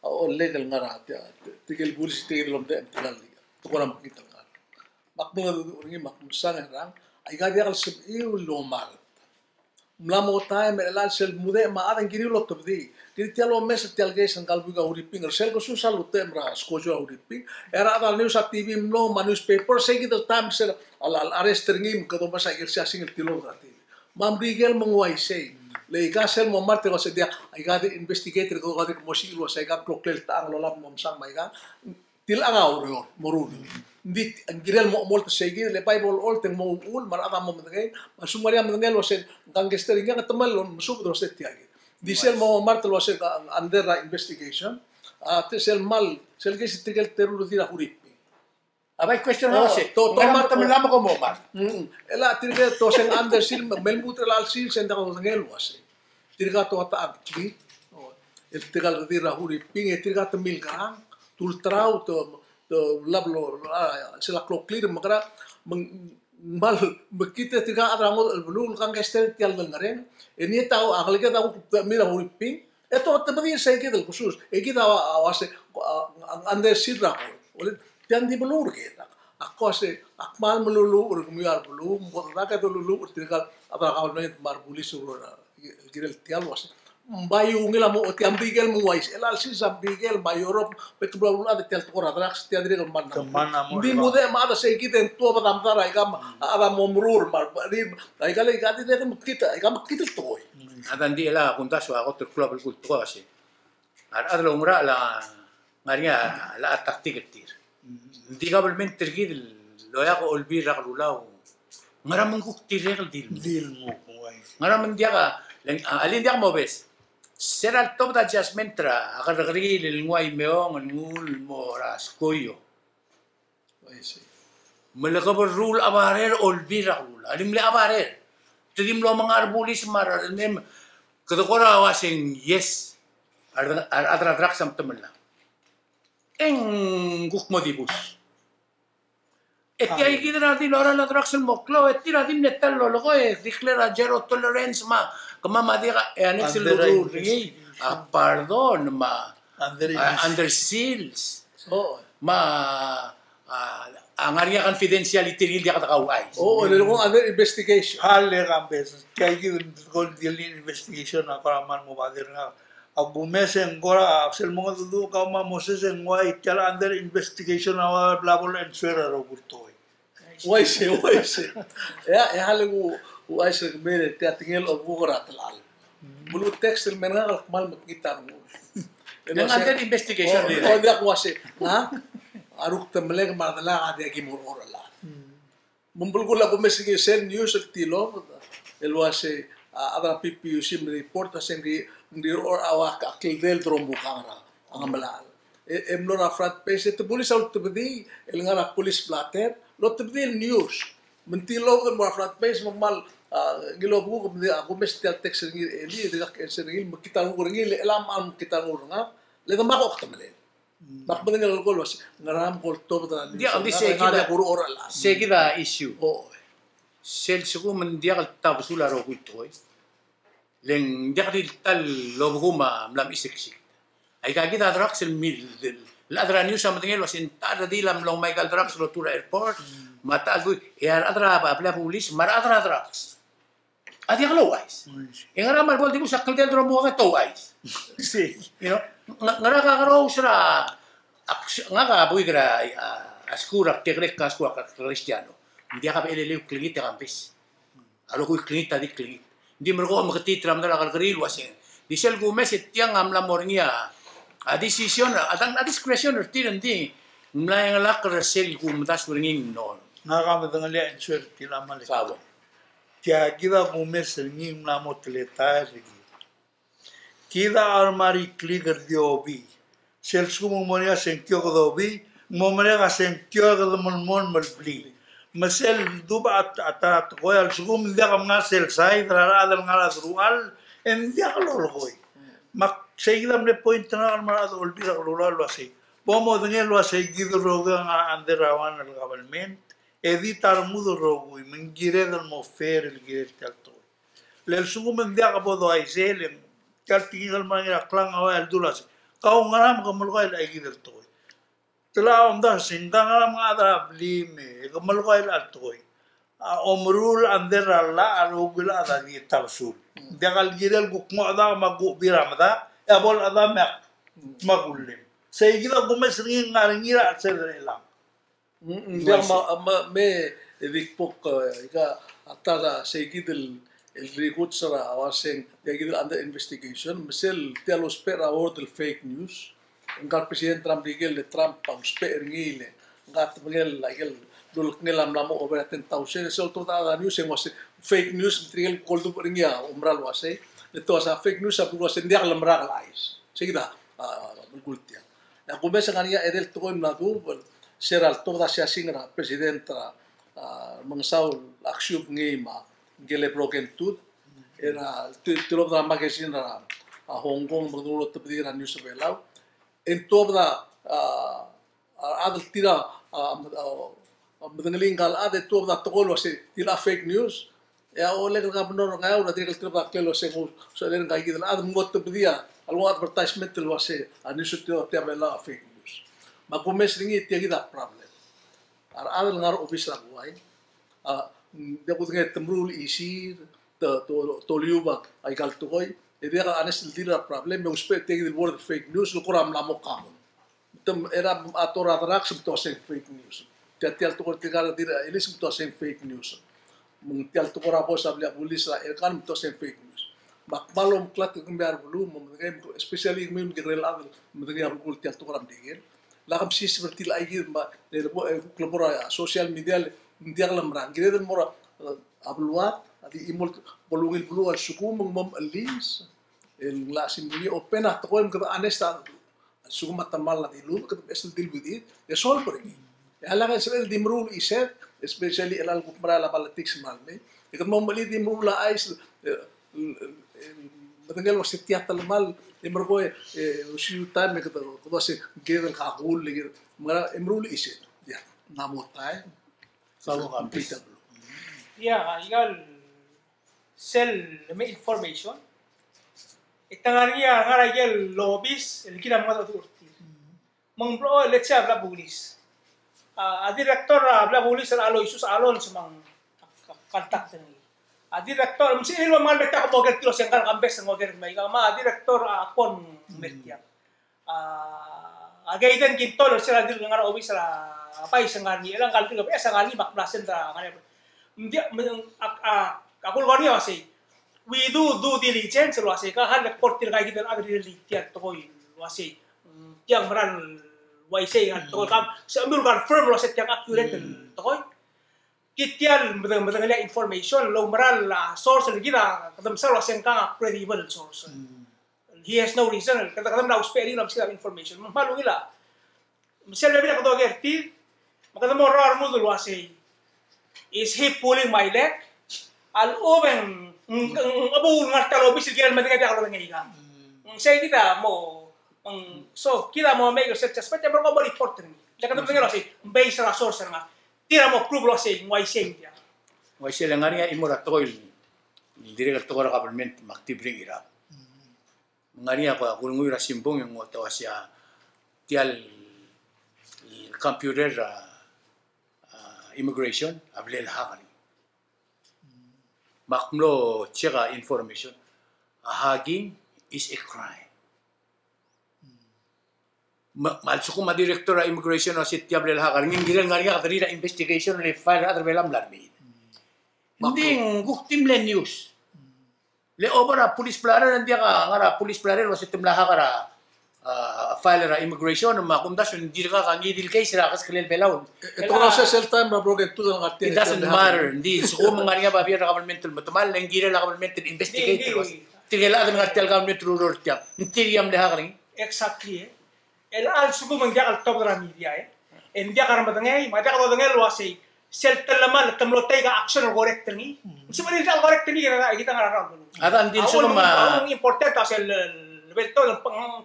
a, ollei el ngar er a, tia, tirke el bulis, tirke el omtebechel, tirke el tekoi er a mekngit el ngar. Me ak mle, er ngii me ak mlsang e rang, aika diak el sebechiu el omarket. Mla mo taem el chelecha el sel mudechem a chad e ng kirir el otebedii. Kirir tia el omes er tia el case er ngka el buik a Huriping, er sel kesus a lutechem er a skojo er a Huriping. E a rechad er a news a TV mlo me a newspaper, sei kid el taem er sel a, a, a arrest er ngii me kede omes a ikel siasing el tilobed er a TV. Me a Merikel me ng uaisei. Le aika sel mo mart el uasei diak, aika di investigate er kede, kede mo osiik el uasei aika kloklir el techang el olab el mo msang me aika. Tilechang a ureor, mo ruul. Ng di, ng kirel mo, mo omolt er sei kid, le bai bo locholt e ng mo uchul, me a rechad a mo medengei, me a lsekum ng ngar er ngii a medengei el uasei ng gangster er ngii a ngetemall el mesubed el uasei tia kid. Di sel mo mart el uasei ng under a investigation, a, te sel mal, sel case tirke el terul er tir a Huriping. A bai question el uasei, to, to, mart, te melam ko mo mart. Mm. E le tirke te uasei ng under seal, me, me lmuut er chelecha el seal, se ng diak lodengei el uasei. Tirka te ua ta a ngklir. O, el tirka el redil er a Huriping, e tirka te milkerang, te ulterau, te, te lab lo, a, sel kloklir, me kora, me ng mal, mekngit e tirka a chad er a ngodech el beluu, el gangster tia el ngerang, e ngii a ta, a ngeleked a kuk, te mil er a Huriping, e te otebedii er sei kid el kesus, e kid a, a, a uasei, a, a, under seal er a court. Ole, tia ng di beluu er kid, ak uasei, ak kmal meluluuch er kemiu a beluu, me kede, kede luluuch er tirka el chad er a government me a rebulis el kirel tia el uasei. Ng bai ungil a mo, tia Merikel me ng uaisei, el alsis a Merikel me a Europe, me te bla bla bla, tia el tekoi er a drugs, tia dirrek el mla. Ng di mudechem a chad er sei kid e ng tuobed a medal er aika, a chad a mo meruul, me a, aika le, aika dirrek el mekngit, aika mekngit el tekoi. A ta ng di el a kumdasu a kot el klou a belkul el tekoi a uasei. A rechad el oungerachel a ngar er ngii a, a tactic er tir. Ng di government er kid el loia ko Olbiil er a Kelulau. Ngera me ng kuk tirke el di lmuk. Di lmuk, uaisei. Ngera me ng diak a, le ng, a, alii ng diak mobes. Se er a letobed a judgment er a kerrekeriil el nguu a Imeong el nguu el mo er a skojo. Uaisei. Me le keberruul a barer Olbiil er a Kelulau. A di mle a barer. Te di mlo menga rebulis me a rechad el mei, kede kora uasei ng yes. A re, a re, a rechad er a drugs a metemall. E ng kuk mo dibus. E tia kid er a di lorael a drugs el mo klou, e tir a di mle ta el lolekoi, e declare a zero tolerance me a, kemam a diak, e a next el lurruul er ngii, a pardon me a, under seals. Me a, a ngar er ngii a confidentiality er ngii el diak de kauchais. O, le lenguu under investigation. A le kambes, tia kid el ko el di el investigation a kora mal mo bader ngak. A kumes e ng kora, sel mengedecheduch kau me a Moses e ng uai tia el under investigation a ua bla bo le answer a rokui el tekoi. Uaisei, uaisei. Ea, ea le ku, uaisei, me tia tekingel obekuk er a telal. Me lu text el me er ngak el kmal mekngit a rengul. E ng under investigation. O, o, diak uasei, ha? A ruk te meleng me a delak a diak ki mo er a chelecha. Me ng belkul a kumes er ngii sel news el tilobed el uasei, a, a rechad er a PPUC me report a se ng di, ng di er a ua a kldei el dromukang er a Ngemelachel. E, e mlo er a front page, e te bulis a ultebedii el ngar er a police blotter, el otebedii el news. Me ng tilobed el mo er a front page, me ng kmal, a, ngilobed kuk, me ng di a kumes tia el text er ngii, e le, e dirkak answer er ngii, me kid a renguk er ngii, le chelecha me ng kid a renguk er ngak, le demak a okdemelel. Me ak medengei el ko el uasei, ngera me ko el tobed er a news. Diak, ng di se kid a, se kid a issue. O. Sel lsekum ng diak el tabesul a rokui el tekoi, le ng diak di ta el obekum a mla mchisek. Aika kid a drugs el mil, el chad er a news a medengei el uasei ng ta el redil a mlo ngmai aika el drugs el lotuu er a airport, me a ta el dui, e a rechad er a, a blil a bulis, me a rechad er a drugs. A diak louchais. E ngera me a lebo el dibus a kldei el dromukang e te ouchais. You know, ng-, ngera kakerous er a, ak-, ngak a buik er a, a, a skuul er a Kekerek, a skuul er a Kristiano. Ng diak a bechel el klengit e kambes. A rokui el klengit a di klengit. Ng di merekong meketiit er a medal a kerrekeriil el uasei. Di sel kumes e tiang a mla mo er ngii a, a decision, a, a discretion er tir, ng di ng mla engelakl er sel kumdasu er ngii ng nor. Ngak a medengelii a answer er tir a mle. Sabo. Tia kid a kumes er ngii ng mla mo teletael er kid. Kid a automatically er di obii. Sel lsekum ng mo er ngii a sengkio e kede obii, ng mo merek a sengkio e kede melemolem el blii. Me sel dubech a ta er a tekoi a lsekum ng diak menga sel side er a rechad el ngar er a deruchall, e ng diak lolekoi. Me sei kid a mle point er ngak el mo er a rechad er a Olbiil er a Kelulau el uasei, bo modengei el uasei kid el rokui a ngar er a under a one el government, e di ta rengud el rokui, me ng kired el mo fair el kirel tia el tekoi. Le lsekum ng diak bo doaisei, le ng tia el tekingel el mo er ngii er a klengar a ua el dul a se, kau ngera me ke melekoi el aikid el tekoi. Te locha omdasu e ng ngera me ng chad er a blim e ke melekoi el tekoi. a omeruul a under er a llach a rokui el chad a di tabesul. Ng diak el kirel kuk mo chedak me a kuk bira medak, e a bo el chedam e ak me a kullem. Sei kid a kumes er ngii, ngar er ngii er a chelsel er chelechang. Mm, mm, diak ma, ma, me, e di kbo, e, ika, a ta er a sei kid el, el rikuts er a uaseng, diak kid el under investigation, me sel tia el ousbech er a word el fake news. Ngka el president er a Merikel el Trump a ousbech er ngii el, ngka a tebengel a ikel, lulekngel a mla mo over a ten thousand, sel oltobed a news e ng uasei fake news, me tirke el kuk oldubech er ngii a oumera el uasei, le te uasei a fake news a belkul uasei ng diak lemerak el chais. Sei kid a, a, a, belkul tiang. E a kumes e ngar er ngii a edei el tekoi el mla duubech, se er a letobed a siasing er a president er a, a, Remengesau el aksiub ngii me a ngike el Broken Tooth, er a, ti-, tilobed er a magazine er a, a, Hong Kong, me kede ulotebedii er a news er a Belau. E ng tuobed a, a, a rechad el tir a, a, a, medengelii ngka el chad e tuobed a tekoi el uasei, tia a fake news. E a Oleg el governor er a Ngeaur a dirrek el tilobed a ngklel el uasei, ng, so, er ngka kid el chad, me ng otebedii a lenguu a advertisement el uasei a news er tia, tia Belau a fake news. Me a kumes er ngii, tia kid a problem. A rechad el ngar er a obis er a buai, a, ng diak kudengei te meruul a chisir, te, te, te oliub a ika el tekoi, e diak a honest el deal er a problem, e ousbech tia kid el word fake news, el kora mla mo common. Te, er a, a ta er a drugs me te uasei fake news. Tia, tia el tekoi er tirka el dirk elii me te uasei fake news. Me ng tia el tekoi er a bos a blil a bulis er a Erkan me te uasei fake news. Me ak kmal omeklatk e kemiu a beluu, me medengei, especially kemiu el kekerei el chad el medengei a belkul tia el tekoi er a Merikel. Lak msiseb er tir el chais me, e, le bo, e, kuk le bo er a social media, le ng diak lemerang. Kired el mo er a, e, a beluad, a di chimo el bo lungil beluu a lsekum ng mo mechelins. El ngar er ngii a open a tekoi me kede honest a lsekum a temall a dilu, kede beches el deal with it, e solve er ngii. E a lak el sebechel el di meruul a chised, especially chelecha el kuk merael a politics me a le mei. E kede mo mechelii di meruul a chais, e, e, e, medengei el uasei tia telemall, e merekong, e, osiu taem, e kede, kede uasei, kede el kakull, e kede, me a, e meruul a chised. Ia, ng mo taem. Kau ka, please. Ia, ika el sel me information. E te ngar er ngii a ngar er a ikel obis el kirel a mengedecheduch er tir. Me ng blechoel, let's say, a blil a bulis. A, a director er a blil a bulis el Aloysius Alonso me ng contact er ngii. A director, me ng sebechir el mo mengal me tia el mo oker el kmo se ng ngar er a campus, ng oker me aika, me a director a Akon me tia. A, a Gaiden Kintol, sel dirk ngar er a obis er a vice, ngar er ngii, e ng ngar er ngii, e ng ngar er ngii, me ak mla send er a ngar er ngii. Ng di, me, a, a, a kulekoi er ngii a uasei, we do due diligence el uasei, ka hal el report er ngii, kid el chad el rirelii tia el tekoi el uasei, mm, tia ng mera el uaisei a tekoi, ka, se el confirm el uasei tia ng accurate el tekoi. Kid tia el medeng-, medengelii a information el oumera el source el kid a kede mesa el uasei ngka a credible source. He has no reason, kede, kede mla ousbech er ngii el meskid a information. Me ng kmal ungil a, me sel bebil a kede oker er tir, me kede mo er a rengud el uasei, is he pulling my leg? A lechub e ng, ng, ng, ng, a bo el ngar er tia el obis el kirel el medengei e diak lodengei ikang. Ng sei kid a mo, ng, so, kid a mo make yourself suspect, e merekong e mo report er ngii. Le kede medengei el uasei, based er a source er ngak, tir a mo prove el uasei ng uaisei tia. Ng uaisei, le ngar er ngii a chimo er a tekoi el dirrek el tekoi er a government me ak di bring it up. Ng ngar er ngii a ko, a kulenguiu er a simbung e ng ua te uasei a tia el computer er a, a, immigration a blal hack er ngii. Me ak mlo check a information. A hacking is a crime. Me, me a lsekum a director er a immigration a uasei tia blal hack er ngii, ng kirel ngar er ngii a kederir a investigation el file er a rechad er a Belau el mla er ngii. Ng di ng kuk di mle news. Le over a police blotter, ng diak a ngar er a police blotter el uasei te mla hack er a, a, file er a immigration, me a kumdasu ng dirkak a ngii di el case er a keskelel Belau. E, e, te ko er a sel taem er a Broken Tooth el ngar er tia. It doesn't matter. Ng di, lsekum ng ngar er ngii a babier er a government el metemall, e ng kirel a government el investigate el uasei tirke el chad el ngar er tia el government el ureor er tiang. Ng tir a mle hack er ngii. Exactly, e. El a lsekum ng diak el tobed er a media, e. E ng diak a remedengei, me a diak dodengei el uasei sel telemall, te mlo take a action el correct er ngii. Ng sebechir el correct er ngii, kid a ngar er a rrael. A da, ng di a lsekum a, a important a sel, el, el, el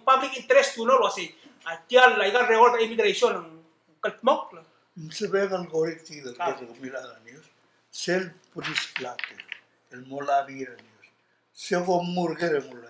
public interest to know el uasei a tia el, aika el record er a immigration a kldmokl. Ng sebechek el correct er kid el, kemiu el chad er a news. Sel police blotter el mo lobi er a news. Se ko murker e mula.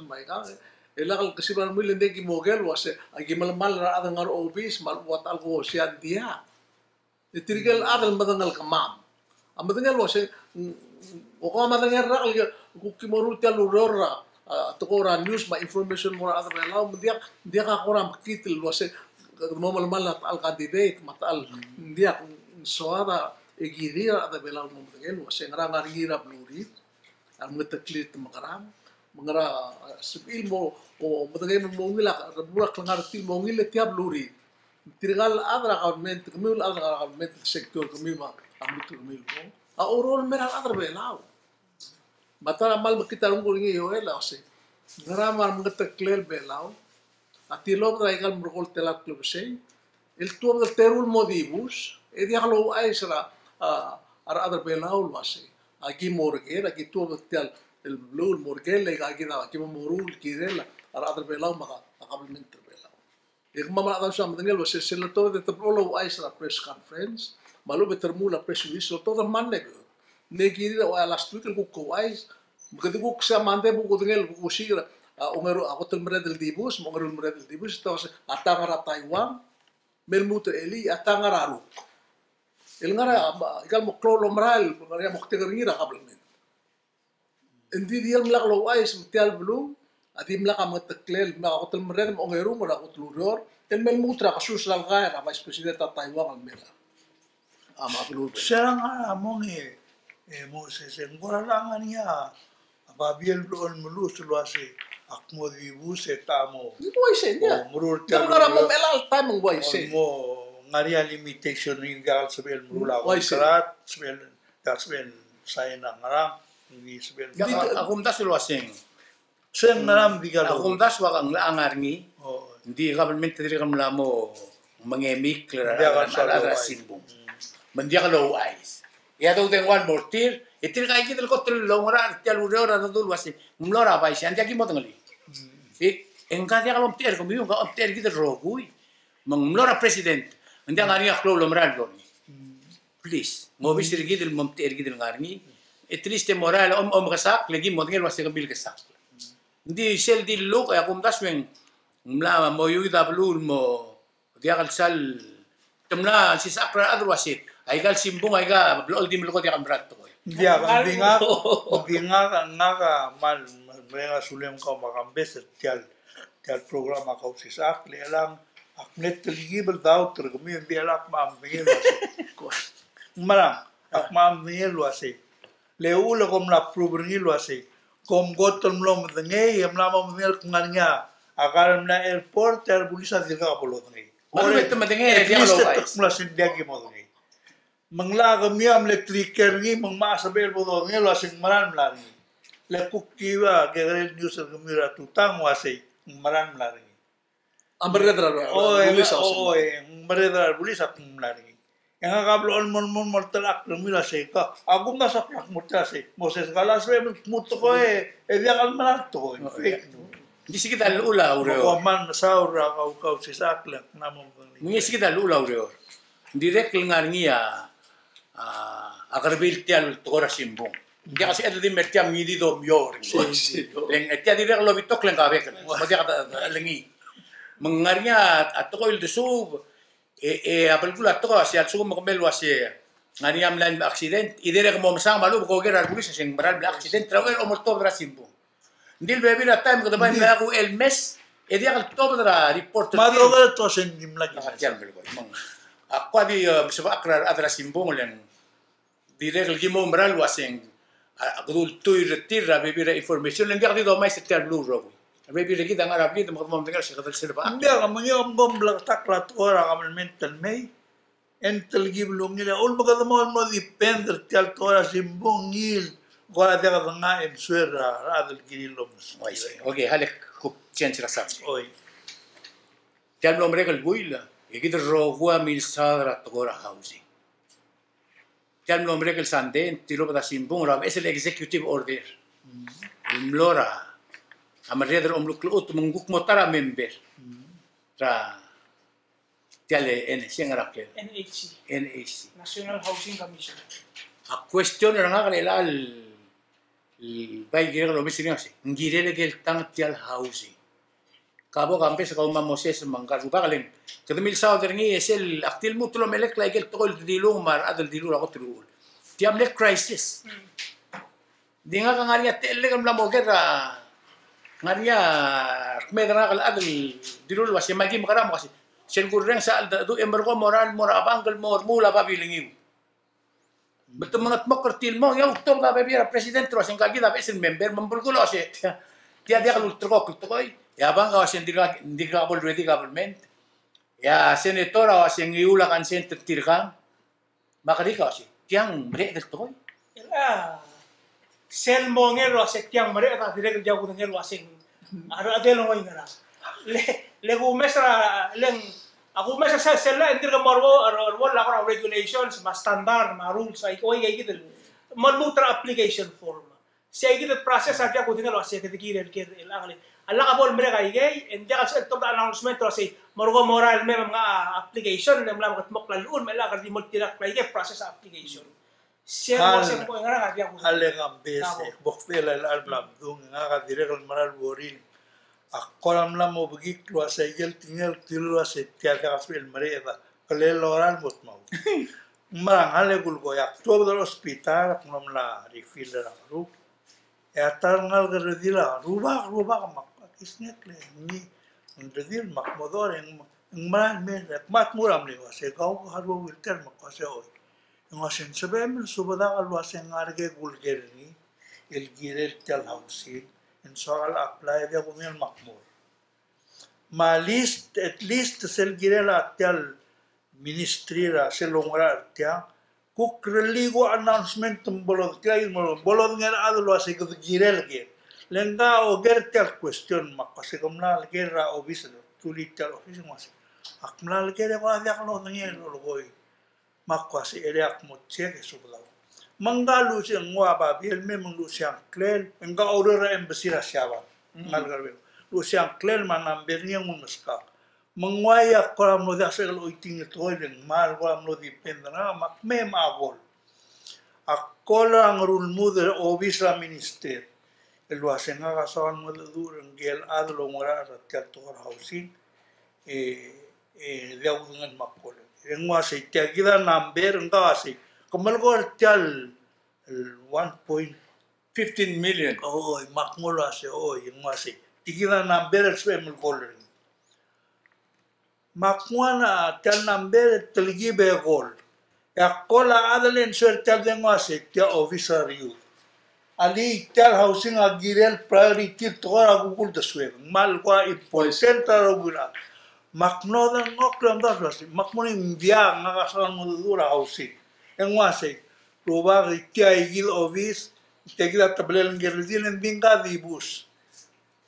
information me aikang, e lak el kesib a rengmiu el ng di ki mo oker el uase, a ki melemall er a rechad el ngar er a obis, me a lechub a ta el ko osiik a diak. E tirke el chad el medengei el kemam. A medengei el uase, mm, mm, o kemam a medengei el rak el kuk ki mo ruul tia el ureor er a, a, tekoi er a news me a information el mo er a rechad er a Belau, me ng diak, ng diak a kora mekngit el uase, kede mo melemall er a ta el candidate, me a ta el, ng diak, ng soad a, e kirir a rechad er a Belau el mo medengei el uase, ngera a ngar er ngii er a belurir, a remengeteklel te mekerang, me ngera, a, sebechir el mo, mo medengei me mo ungil a, reburak el ngar er tir el mo ungil e tia belurir. Tirka el chad er a government, kemiu el chad er a government, sector kemiu me a, a mluut er kemiu el bong. A oureor el mei er a rechad er a Belau. Me a ta er a kmal mekngit a renguk er ngii e Joel a uase, ngera me a remengeteklel Belau a tilobed er aika el merekong el tela el klebesei el tuobed el teru el mo dibus, e diak louchais er a, a, a rechad er a Belau el uase, a ki mo er ker, a ki tuobed tia el beluu el mo er ker, e aika kid a ki mo meruul el kirel a rechad er a Belau me a, a kabelment er a Belau. E kemam a rechad a soam a medengei el uase sel loltobed e te blechoel louchais er a press conference, me a lechub e te remuul a press release, loltobed el mle mei. Ng kirir a last week el kuk ouchais, me kede kuk se a Monday bo kudengei el kuk osiik er a, a, ongeru, a kot el merreder el dibus, me a ongeru el merreder el dibus, e te uase, a ta ngar er a Taiwan, me lmuut er a elii, a ta ngar er a Ruk. El ngar er a, a, ikal mo klou el omerael, ngar er ngii a moktek er ngii er a kabelment. Ng di di el mla louchais me tia el beluu a dimlak a mengeteklel, me a kot el merreder me a ongeru er a kot el ureor, el me lmuut er a kesus er a lkai er a Vice President er a Taiwan el mei er a, a, me a beluu er a Belau. Se er a ngar er a mong e, e mo se, se ng kora ngar er ngii a babier el blechoel meluches el uase ak mo dibus e ta mo. Ng uaisei, ng diak. O, meruul tia el ngar er a mong el taem ng uaisei. Mo ngar er ngii a limitation er ngii el sebechel meruul a contract, sebechel, sebechel sign a ngerang, ng di sebechel. Ng di a kumdasu el uaseng. Seng ngerang di ka a kumdasu a ngar er ngii. Ng di government a dirrek el mla mo mengemikl er a, er a simbung. Me ng diak louchais. E a doudengua el mo er tir, e tirka kid el kot el oungerachel er tia el ureor a dodu el uase ng mlo er a vice, e ng diak ki modengelii. E, e ngka diak lomtechei er kemiu, ngka omtechei er kid el rokui. Me ng mlo er a president, ng diak ngar er ngii a klou el omerael el mlo er ngii. Please, ng obis er kid el mo omtechei er kid el ngar er ngii. At least e morael, om, omekesakl, e ki modengei el uase kemiu el kesakl. Ng di sel di llechukl e a kumdasu e ng mla mo iuid a beluu el mo diak el sal, te mla sisechakl er a rechad el uasei, aika el simbung, aika blechoel di melekoi diak el mera el tekoi. Ng diak, ng di ngak, ng di ngak, ngak a kmal mereng a sulem kau me a Kambes er tia el, tia el program a kau sisechakl, le chelechang ak mle telkib el doubt er kemiu, ng di chelechang ak kmal medengei el uasei. Ng merang, ak kmal medengei el uasei. Le uchul e kom mla prove er ngii el uasei kom kot el mlo medengei, e mla mo medengei el kngar er ngii a kar el mla er a airport, e a rebulis a dirkak bo lodengei. Or at least e te mla se ng diak ki modengei. Me ng locha kemiu a mle trigger er ngii, me ng mocha sebechel bo dodengei el uasei ng mera el mla er ngii. Le kuk kiu a kekerei el news er kemiu er a tutau el uasei ng mera el mla er ngii. A merreder er a, o, e, bulis a, o, e, merreder er a bulis a kuk mla er ngii. E ngak a blechoel mo, mo, mo oltelechakl er kemiu el uasei ka, a kumdasu a kuk mo oltelechakl el uasei, Moses, ka last time el kmo tekoi, e diak el mera el tekoi. Fake news. Ng di se kid a llechul a ureor. Kom kmal mesaul er a kau, kau sisechakl e ng mla mo. Ng di se kid a llechul a ureor. Ng dirrek el ngar er ngii a, a, a kerebil tia el tekoi er a simbung. Ng diak a sebeched el di mer tia me ng di domiou er ngii. Le ng tia dirrek el obitokl e ng kabek. Mo diak a, a, le ngii. Me ng ngar er ngii a tekoi el desuub, e, e a belkul a tekoi a se a lsekum me kemam el uasei ng ngar er ngii a mle accident, e dirrek el mo mesang me a lechub e ke oker a rebulis el uasei ng mera el mle accident er a uchei er a omoltobed er a simbung. Ng di le bebil er a taem kede bai mla er a uchei el mes, e diak el tobed er a report er tir. Me a doker el uasei ng dimlak. A, tia el melekoi. Me ng, a kuk di, e, mesebechakl er a rechad er a simbung le ng dirrek el ki mo mera el uasei, a, a kede ultuil er tir er a bebil er a information, le ng diak di domais er tia el beluu el rokui. A bebil er kid a ngar er a blid, me kede mo medengei el uasei kede sel bechakl. Ng diak, me ng di kom bleketakl a tekoi er a kabelment el mei, e ng telkib el ungil, e a uchul me kede mo, mo defend er tia el tekoi er a simbung el kora diak de ngmai e msuir er a rechad el kirir el omes. Oi, sei. Okay, hale kuk change er a subject. Oi. Tia el mlo merek el buil, e kid el rokui a milsaod er a tekoi er a housing. Tia el mlo merek el sandei, ng tilobed a simbung er a beches el executive order el mlo er a, a merreder er a omeluk el chutem, me ng kuk mo ta er a member er a tia el N H C, ngera ngklel? N H C. N H C. National Housing Commission. A question er ngak er chelecha el bai kirek el omes er ngii a sei, ng kirel ikel tang tia el housing. Ka bo Kambes, kau me a Moses me ngka el rubak, le ng kede milsaod er ngii e sel ak di lmuut el omelekl a ikel tekoi el dilu me a rechad el dilu er a kot el uchul. Tia mle crisis. Di ngak a ngar er ngii a techellek el mla mo oker a, ngar er ngii a kmeed er ngak el chad el dilu el uasei me aki mekerang, me uasei sel kurrenges a cheldecheduch e merekong e mo er a, mo er a bank el mo remuul a babilngiu. Me te mengetmokl er tir el mo, e a ultobed a bebil er a president el uasei ngka kid a beches el member, me ng belkul a uasei tia, tia diak el ulterekokl el tekoi. E a bank a uasei ng dirkak, ng dirkak bo el ready government. E a senator a uasei ng ngiuul a consent er tirkang. Me a kerik a uasei, tiang mereched el tekoi. A, sel mo ngii el uasei tiang mereched a dirrek el diak kudengei el uasei a rechad el ngoi ngerang. Le, le kumes er a, le ng, a kumes er sel, sel llach e ng dirk mo er a, er a, er a, er a regulations, me a standard, me a rules, a ike, oi, ike kid el mo lmuut er a application form. Sei kid el process a diak kudengei el uasei kede kirel ker el chad el, a lak bo lemerek a ikei, e ng diak el sebechel el tobed a announcement el uasei, merekong e mo er a el mei me mngai a application, le ng mla mengetmokl a llechul, me a lak kede di mo oltirakl a ikei process a application. Sel uasei ng mo ngerang a diak kudengei. Alek a mbes, e, bo kfel a chelecha el bla mdung, ngak a dirrek el mera el worry. Ak kora mla mo bekikl el uasei ikel tekingel el dilu el uasei tia diak el sebechel el mereched a kelel lorael el mo dmaut. Ng merang, a le kulekoi, ak tuobed er a hospital, ak mlo mla refill er a ngeruk. E a ta er a rengalek el redil a, "Rubak, rubak," me ak kisngekl e ngii, ng redil me ak mo dechor e ng, ng mera el mei, e kmo, "Kmal dmu er a mle uasei, kau a ua wheelchair?" Me ak uasei, "Oi." E ng uasei, "Ng sebechem el subedak el uasei ng ngar er ngii a kuleker er ngii el kirel tia el housing, e ng soak el apply, e diak kudengei el makmur." Me a list, at least sel kirel a tia el ministry er a sel oungerachel er tiang, kuk rellii kuk announcement me bo lodengei, me bo lodengei er a chad el uasei kede kirel ker. Le ngka a oker tia el question me ak uasei, "Ke mla leker er a obis?" Dulii tia el office me ng uasei, "Ak mla leker e kora diak lodengei el lolekoi." Me ak uasei, "Ere, ak mo check e subedau." Me ngka a luchesii, ng ua babier el mei me ng luchesii a ngklel, ngka a oureor er a embassy er a Siabal. Mm. Ngalek er a Belau. Luchesii a ngklel me a number er ngii e ng ulemeskak. Me ng uai, ak kora mlo diak sebechek el oiting el tekoi, le ng kmal kora mlo depend er ngak, me ak mei me ak call. Ak call er a Ngerulmud er a obis er a minister. el uasei ngak a soak el mengedecheduch er ngike el chad el oungerachel er tia el tekoi er a housing, e, e, diak kudengei me ak call er ngii. E ng uasei tia kid a number, ngak a uasei, ke melekoi er tia el, el one point fifteen million. Oi, me ak nguu el uasei, oi, e ng uasei tia kid a number el sebechem el call er ngii. Me ak nguu a tia el number e telkib e call. E ak call a chad el answer er tia el dengua el uasei tia office er a youth. Alii, tia el housing a kirel priority el tekoi er a kuk uldesuek. Ng kmal kora important er a rokui el chad. Me ak mlo dengchokl e omdasu el uasei, me ak mo er ngii, ng diak, ngak a soak el mengedecheduch er a housing. E ng uasei, rubak, tia kid a office, tia kid a tebelel ngike el redil, e ng di ngka a dibus.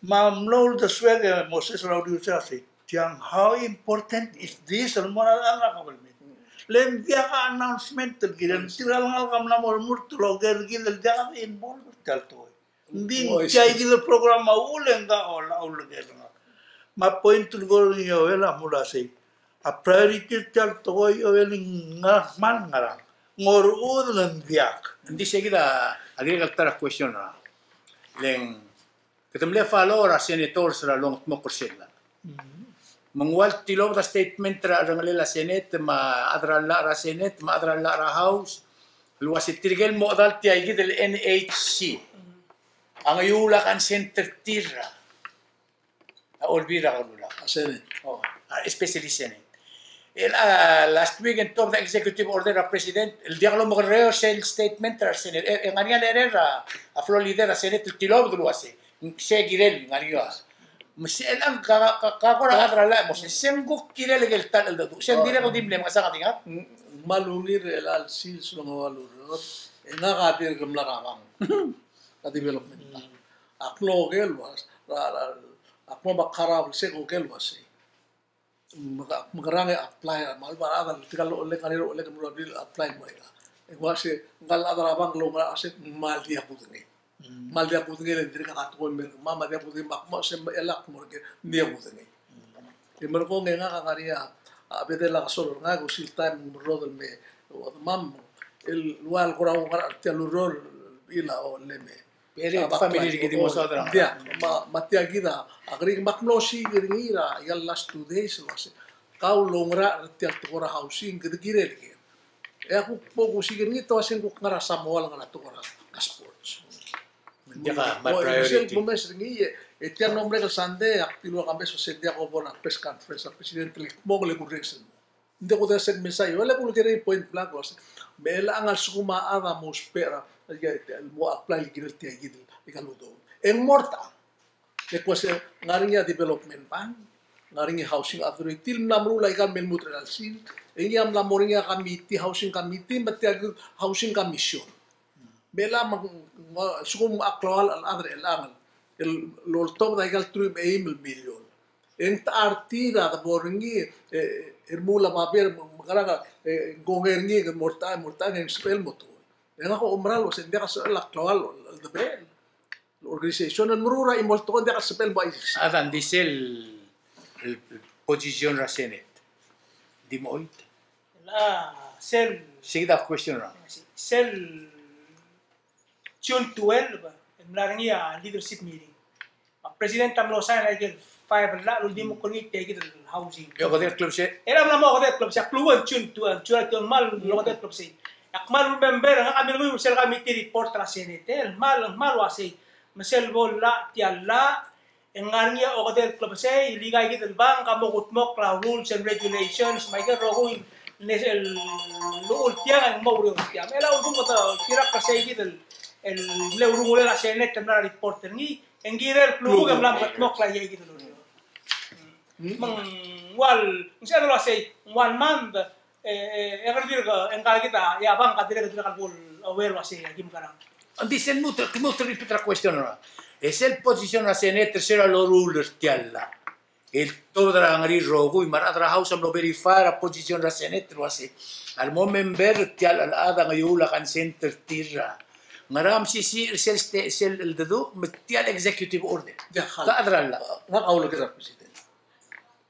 Me a mlo uldesuek e Moses er a uriul er sei, tiang, how important is this el mo er a rechad er a government? Le ng diak a announcement el kirel, tirka el ngalek a mla mo remurt el oker er kid el diak a involve er tia el tekoi. Ng di tia kid el program a uchul e ngak a ol, a uleker er ngak. Me a point el ko er ngii a Joel a mle uasei, a priority er tia el tekoi, Joel, ng ngar, kmal ngerang? Ng orechudel e ng diak? Ng di sei kid a, a dirrek el ta er a question a, le ng Kede mle follow er a senators er a longedmokl er sel llach. Me ng ua el tilobed a statement er a cherrengelel a Senate, me a chad er a llach er a Senate, me a chad er a llach er a House, el uase tirke el mo chedal tia kid el N H C a ngeiuul a consent er tir er a olbiil er a kelulau. A Senate. Oh, especially Senate. El, a, last week e ng tuobed a executive order er a president el diak lomekerreu sel statement er a Senate. E, e ng ngar er ngii a leader er a, a floor leader er a Senate el tilobed el uase, se kirel, ng ngar er ngii a. Me sel ang ka, ka, ka kora chad er a llach, mo se, se ng kuk kirel el ta el cheldecheduch. Se ng dirrek el di mle mekesang a di ngak. Ng kmal ungil er chelecha el sils el ongeua el ureor, e ngak a dirk mla er a bank. A development bank. Ak mlo oker el uase, a, a, ak mo mekerang el se oker el uase, me, mekerang e apply, me a lebo a rechad el tirka el olengeseu, olengeseu el meruul a apply el mo er aika. E ng uase ngka el chad er a bank el oungerachel a se, ng kmal diak kudengei. Kmal diak kudengei, le ng dirkak a tekoi el mer kemam, me a diak kudengei me ak mo, se me chelechang ak mo er ngii, ng diak kudengei. E merekong e ngak a ngar er ngii a, a bedel a kesol er ngak, e ng sel taem el merodel el me, o, kemam, el ua el kora oungerachel er tia el ureor, el a, o, le me Pero a, family er kid a di mo saod er a. Diak, me a, me a tia kid a, a kerik me ak mlo osiik er ngii er a, aika el last two days el uase, kau el oungerachel er tia el tekoi er a housing, kede kirel ker. E a kuk bo kusiik er ngii, te uase ng kuk ngar er a Samoa el ngar er a tekoi er a sports. Diak a, my priority. Sel bo mes er ngii, e, e tia el mlo merek el Sunday, ak dilu a kambes el uase ng diak bo er a press conference er a president el kmo ng le kurrenges el mo Ng di kuk di sel mesa e le kuk uleker er ngii point blank el uase, me chelechang a lsekum a chad a mo ousbech er a, el mo apply el kirel tia kid el, el udoud. E ng mo er ta. E kuk uase ng ngar er ngii a development bank, ng ngar er ngii a housing authority, el mla meruul aika el me lmuut er a chelsel. E ngii a mla mo er ngii a committee, housing committee, me tia kid housing commission. Me chelechang me ng, ng, a lsekum a klou el chad er chelechang el, el oltobed aika el truich me a eim el million. E ng techa er tir a debo er ngii, e, e remuul a babier, me, mekerang, e, ng kongei er ngii, e mo er ta, mo er ta, e ng sebechel el mo tekoi. E ngak a oumera el uase ng diak a sebechel a klou el, el debechel. Organization el meruul er a chimo el tekoi, ng diak a sebechel el mo. A, ng di sel, el, el position er a Senate. Di mo oit. A, sel. Sei kid a question er a. Sel June twelve, e mla er ngii a leadership meeting. A president a mlo sign aike el five el llach el uldimukl er ngii tia kid el housing. E okedei el klebesei. E a mla mo okedei el klebesei, a klou el June two, July two, kmal okedei el klebesei. Ak kmal remember, ngak a milekoi er sel committee report er a Senate, el kmal, kmal uasei. Me sel bo el llach tia el llach, e ng ngar er ngii a okedei el klebesei, el ika kid el bank a mo kudmokl a rules and regulations, me aike el rokui el, el uchul tiang e ng mo oureor tiang. Me a uchul kung kede kirak er sei kid el, el mle urungulel a Senate el mla er a report er ngii, e ng kirel el klukuk e mla mekedmokl a ika kid el ureor. Me ng ua el, ng sel uasei, one month, e, e, e kede dirk, e ngka kid a, e a bank a dirrek el dirk el bo el aware el uasei, aki mekerang. Ng di sel lmuut, lmuut el repeat er a question er a. E sel position er a Senate er sel loruul er tia el llach. El tuobed er a ngerir el rokui, me a rechad er a House a mlo verify er a position er a Senate el uasei, a lemo member er tia el chelechad a ngeiuul a consent er tir er a. Ngera mesisiich er sel sta-, sel cheldecheduch, me tia el executive order. Ia, ka chad er a llach. Ngak a uleker er a president.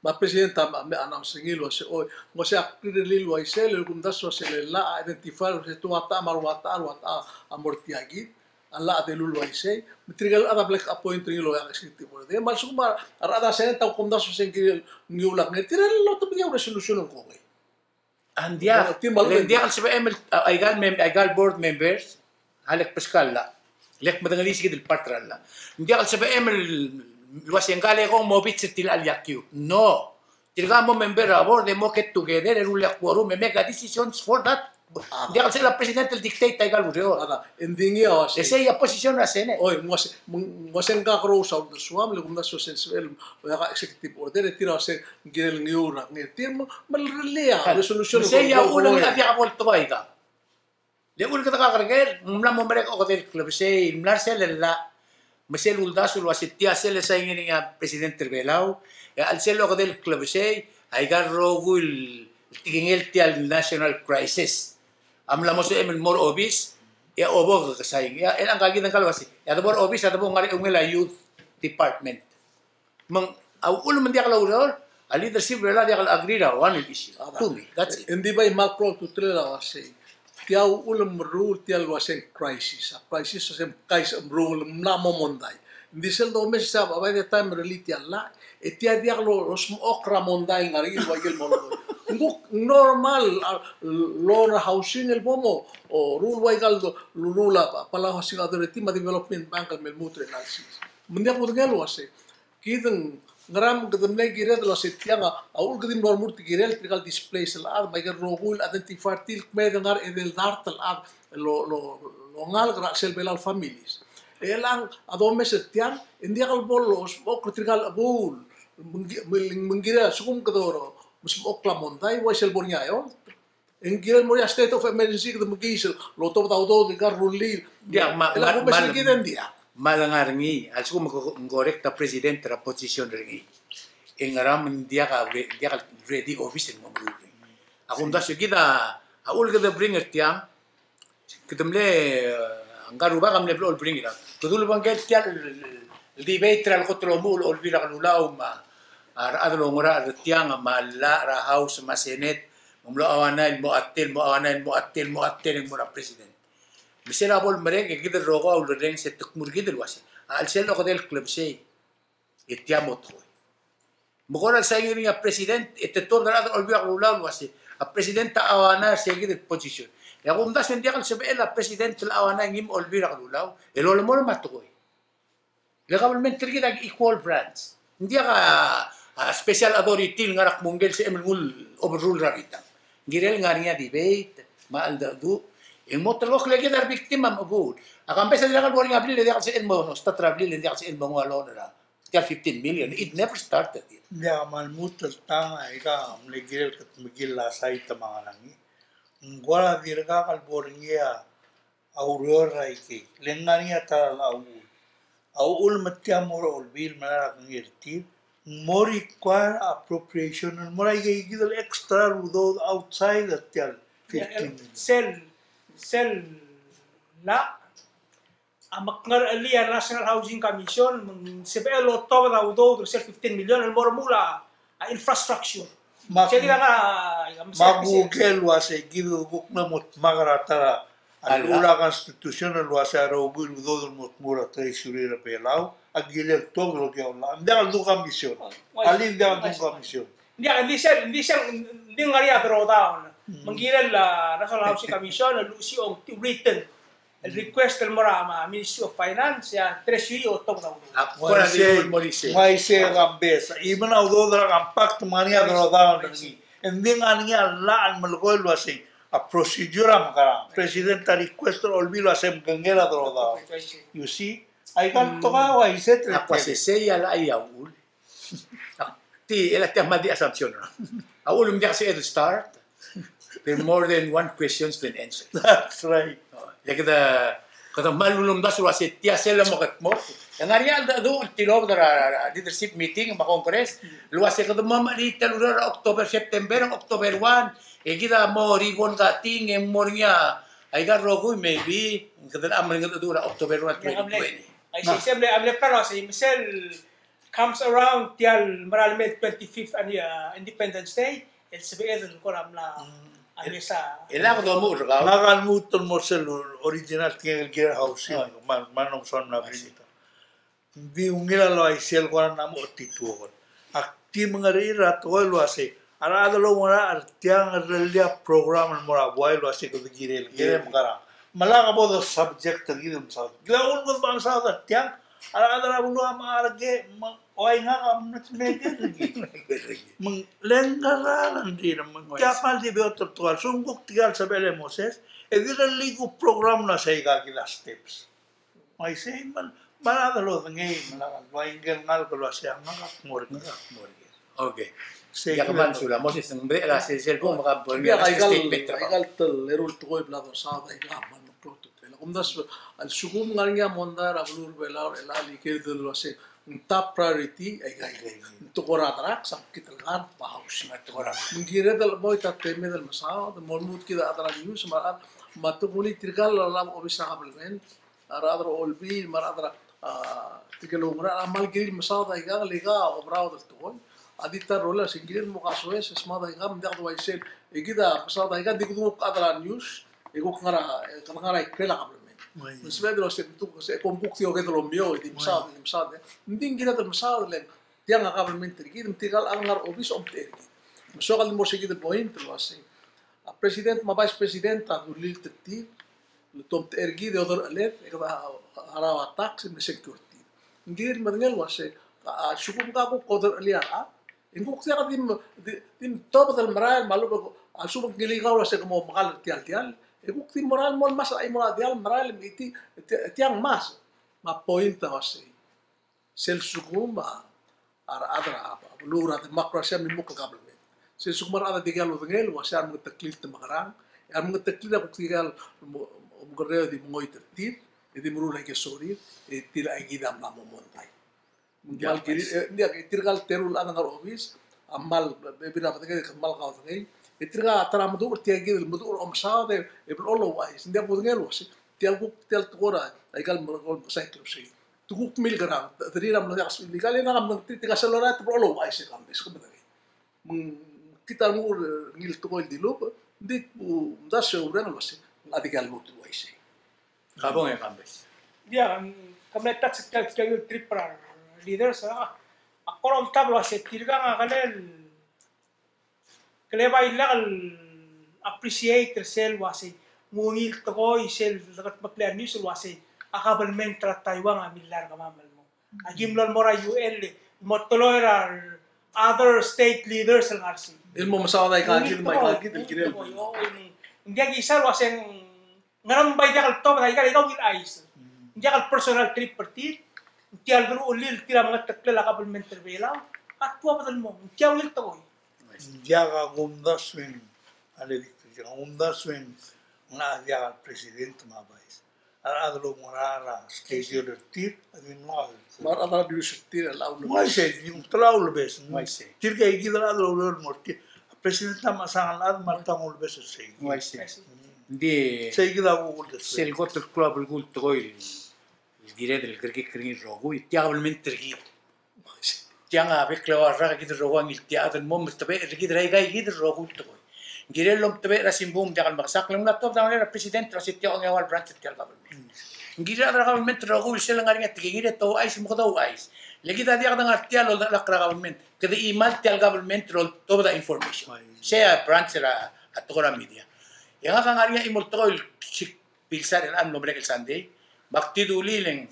Me a president a, a, a announce er ngii el uase, oi, ng uase ak rirellii el uaisei, el kumdasu el uase le llach a identify el uase te ua techa me a rua techa, rua techa a mo er tia kid. a llach a dilu el uaisei, me tirke el chad a bla kappoint er ngii el oeak executive order. Me a lsekum a rechad er a Senate a kumdasu el se ng kirel ngiul a ngii, tirke el otobedii a resolution el kongei. A ng diak, ng diak el sebechem el, a, aika el mem-, aika el board members, a lek beskau a llach, lek medengelii se kid el part er a llach. Ng diak el sebechem el uase ngka el kongei mo bits er tia el yakiu. No. Tirka mo member er a board e mo get together e rullii a quorum e make a decisions for that. Ng diak el sebechel a president el dictate aika el ureor. Ng di ngii a uase. E sei a position er a Senate. Oi, ng uase, ng uase ng kakerous a uldesuam, le kumdasu el se ng sebechel el oeak a executive order, e tir a uase ng kirel ngiul a ngii, tir me, me lerellii a resolution. Me sei a uchul e ng diak bo el tekoi aika. Le uchul kede kakerker, ng mla mo merek a okedei el klebesei, ng mla er sel llach, me sel uldasu el uase tia sel sign er ngii a president er a Belau, e a chelsel a okedei el klebesei, aika el rokui el tekingel tia el national crisis a mla mo sebechem el mo er a obis, e a obo ke sign. E a, e a ngka kid a ngka el uase, e a debo er a obis, a debo ngar er a eungel a youth department. Me ng, a uchul me ng diak loureor, a leadership er a Belau a diak el agree er a one issue. To me, that's it. Ng di bai kmal klou a ultutelel a uasei, tia uchul me meruul tia el uasei crisis. A crisis a se ng kais, meruul, mla mo mondai. Ng di sel domes a, by the time e rullii tia el llach, e tia diak lo, losmechokl er a mondai el ngar er ngii el ua ikel mo lodoi. Ng kuk normal, a, loan er a housing el bo mo, o, ruul ua ikal do, ruul a, Palau Housing Authority me a Development Bank el me lmuut er a analysis. Me ng diak kudengei el uasei. Kid ng ngera me kede mle kired el uase tiang a, a uchul kede di mlo remurt el kirel tirka el displaced el chad, me aike el rokui el identify er tir el kmeed el ngar er a edei el dart el chad el lo, lo, longalek er a chelsel Belau el families. E chelechang a domes er tiang, e ng diak el bo losmechokl er tirka el chebuul, me ng ki-, me ng, me ng kirel a lsekum kede oromesmechokl a mondai, uaisei el bo er ngii a eolt. E ng kirel mo er ngii a state of emergency, kede mekiis el otobed a udoud el ngar er a rullii. Diak, me a, me a, me a, me a lengar er ngii, a lsekum ng ko-, ng correct a president er a position er ngii, e ngera me ng diak a re-, diak a ready office el mo meruul er ngii. A kumdasu e kid a, a uchul kede bring er tiang, kede mle, e, ngka el rubak a mle blechoel bring er a, kede ulebengkel tia el, el debate er a lekot el omuchel a Olbiil er a Kelulau me a, a rechad el oungerachel er tiang me a llach er a House me a Senate, me ng mlo auanai el mo a tel, mo auanai el mo a tel, mo a tel, e ng mo er a president. Me sel bo lemerek e kid el rokui a ulerrenges e te kmu er kid el uase, a chelsel a okedei el klebesei, e tia mo tekoi. Me kora el sign er ngii a president, e te tuobed er a rechad er a Olbiil er a Kelulau el uase, a president a auanai er se kid el position. E a kumdasu e ng diak el sebechel a president el auanai ngii me a Olbiil er a Kelulau el olemolem a tekoi. Le government er kid a equal branch. Ng diak a, a special authority el ngar er a kmo ngike el sebechem el nguu el overrule er a bitang. Ng kirel ngar er ngii a debate me a cheldecheduch, e ng mo terekokl e kid a re victim a mechebuul. A Kambes a dirrek el bo er ngii a blil e diak el sebechel el mo start er a blil, e diak el sebechel el mo nguu a loan er a tia el fifteen million. It never started here. Ng diak, me a lmuut el tang, aika a mle kirel el kutmeklii a side me a ngerang. Ng kora dirkak el bo er ngii a ureor er aikei. Le ng ngar er ngii a ta er a uchul. A uchul me tia mo er a Olbiil me a ngar er a kengei er tir, ng mo require appropriation el mo er aikei kid el extra el udoud outside er tia el fifteen million. Sel, sel llach a mekngerchelii a National Housing Commission, me ng sebechel el otobed a udoud er sel fifteen million el mo remuul a, a infrastructure. Me a, se kid a ngar, me a kuker el uase kid a kuk mla mo dmak er a ta er a, a llach er a constitution el uase a rokui el udoud el mo tmuu er a treasury er a Belau a kirel tuobed el okiu a llach. Ng diak el du commission. Alii, ng diak el du commission. Ng diak, ng di sel, ng di sel, ng di ngar er ngii a drawdown. Me ng kirel a National Housing Commission el luchesii a ongtil written el request el mo er a Ministry of Finance, e a Treasury a otobed a udoud. A, kora di uaisei, mo er isei. Uaisei a Kambes. Even a udoud er a compact me ng ngar er ngii a drawdown er ngii. Ng di ngar er ngii a llach el melekoi el uasei a procedure a mekerang. President a request er a Olbiil el uasei mekengei a drawdown. You see? Aika el tekoi a uaisei. A kuk uasei sei a llach a uchul. Di, e le tia kmal di assumption, no? A uchul me ng diak sebeched el start, there are more than one questions than answers. That's right. O, e le kede, kede kmal ulemdasu el uase tia sel mo kede mo. E ng ngar er ngii a cheldecheduch el tilobed er a, er a leadership meeting me a Congress el uase kede mo mecherit el ureor er a October, September, October one. E kid a mo ribbon cutting, e ng mo er ngii a, aika el rokui, maybe kede mla meringel el cheldecheduch er a October one, twenty twenty. Aisei, se mle, a mle plan a uasei, me sel comes around tia el mera el mei el twenty-fifth an-, uh, Independence Day, el sebeched el kora mla, A mesa. E lak domuchel er kau. Ngak a lmuut el mo er sel original tia el kirel a housing. Oh. Me a, me a lomsoam el mla bring it up. Ng di ungil a le uaisei el kora ng mo otituokel. Ak di mengerechir er a tekoi el uasei, a rechad el oungerachel er tiang a rellii a program el mo er a buai el uasei kede kirel, kirel mekerang. Me lak bo de subject er kid el mesaod. Kid a ulkod bo mesaod er tiang, a rechad er a beluu a mechar er kid, me ng uai ngak a mle mekngit er kid. Me ng le ngera el di, me ng tia kmal di beot el tekoi. Sel kuk tia el sebechel e Moses, e di rellii kuk program el uasei aika kid a steps. Me uaisei, me a, me a rechad a lodengei, me a rechad a lodengei el ngalek el uasei a ngak a kmo er kid. Ngak a kmo er kid. Okay. Sei. Ia, kmal sulang, Moses, ng dirrek el uasei sel bo, me ka bo, ia, aika el, aika el eru el tekoi el bla dosaod aika, me a meklou a ultutelel. Ak omdasu a lsekum ng ngar er ngii a mondai er a beluu er a Belau er chelecha el ikeed el uasei ng top priority, aika, aika, aika. Ng tekoi er a drugs, a mekngit el ngar, me a housing. Me a tekoi er a, me ng kired el chemoit a temed el mesaod, me ng mo lmuut kid a chad er a news, me a rechad, me a tekoi tirka el lolab a obis er a kabelment, a rechad er a olbiil, me a rechad er a, a, tirke el oungerachel, a kmal kirir el mesaod aika, le aika a oberaod el tekoi. A di ta el rolel a se ng kirir el mo kasoes, e smaod aika, me ng diak de uaisei, e kid a mesaod aika, ng di kuk chad er a news, e kuk ngar er a, e kuk ngar er a ikrel a kabelment. Oi. Me ng sebeched el uasei, me tuk, se, kom kuk di oked el omiou, e di mesaod, e di mesaod, e. Ng di ng kired el mesaod, le, tiang a kabelment er kid, me tirka el chad el ngar er a obis a omtechei er kid. Me soak el di mo er se kid el point el uasei. A president me a vice president a dulii el tir, el tomtechei er kid e odercheled, e kede a, a, a, a tax, me a security. Ng di el medengei el uasei, a, a, lsekum ka kuk oderchelii a rechad, e ng kuk diak di, di, di tobed el merael, me a lechub, a lsekum ng kilir kau el uasei ke mo mekall er tial diall, e kuk di merael mo el mas a chimo er a diall, merael, me iti, ti-, tiang mas, me a point a uasei. Sel lsekum a, a rechad er a beluu er a democracy a mimuk el government. Sel lsekum a rechad a dikea lodengei el uasei a remengeteklii el te mekerang, e a remengeteklii a kuk dikea mo-, omekerreu e di mengoit er tir, e di meruul aike el sorir, e tir a kid a mla mo mondai. Ng kmal kirir, e, ng diak, e tirka el teru el chad el ngar er a obis, a kmal, bebil er a bedenged, e kmal kaudengei, e tirka a ta er a meduch er tia kid el meduch er a omesaod, e, e blechoel el ouchais, ng diak kudengei el uasei, tia kuk, tia el tekoi er a, aika el merekong el mekesai el klebesei. Te kuk milkerang, te, te rir a mlo diak a sebechir el ikal, e ngak a mlo tir, tirka sel lorael te blechoel el ouchais e kambes, ke medengei. Me ng kid a rengul, e, ngii el tekoi el dilubech, ng di, u, omdasu e oureng el uasei, ng dikea lmuut el uaisei. Kabong e kambes. Ia, ng, ke mle touch er tia el trip er a leaders, a, a kora omtab el uasei, tirka a kele, kele bai lak el appreciate er sel uasei, ng ungil tekoi sel, dekedmeklii a news el uasei, a kabelment er a Taiwan a millai er kemam el mo. Aki mlo el mo er a U N le, mo teloi er a other state leaders el ngar sei. El mo mesaod aika kid, me aika kid el kirel. Ng diak kisal uasei ng ngerang bai diak el tobed aika, aika ungil chais. Ng diak el personal trip er tir, ng tia el deruchellel tir a mengeteklel a kabelment er Belau, a tuobed el mo, ng tia ungil tekoi. Ng diak a kumdasu e ng, a le dik, ng diak a kumdasu e ng, ng diak el president me a vice. A rechad el oungerachel er a schedule er tir, a di mla. Me a rechad er a news er tir a lau el. Ng uaisei, di mla lau el bes. Ng uaisei. Tirka kid a rechad el oureor el mo er tir. A president a mechesang el chad me a tang el bes er sei. Ng uaisei. Ng di sei kid a kuk el sel kot el klou a belkul el tekoi el kired el kerekikl er ngii el rokui, tia kabelment er kid. Tiang a bek el eua el rak e kid el rokui a ngiltii a chad el mo omtebechel er kid er aika kid el rokui el tekoi. Ng kirel el omtebechel er a simbung, diak el mekesakl, ng mla tuobed a ngerel a president er a se tia ongeua el branch er tia el government. Ng kirel a chad er a government el rokui el sel lengar er ngii a tekingir e te ouchais me kede ouchais. Le kid a diak de ngar tia el oldechelakl er a government. Kede chimal tia el government el oltobed a information. Sei a branch er a tekoi er a media. E ngak a ngar er ngii a chimo el tekoi el siik pilsa er chelechang el mlo merek el Sunday, me ak di dulii le ng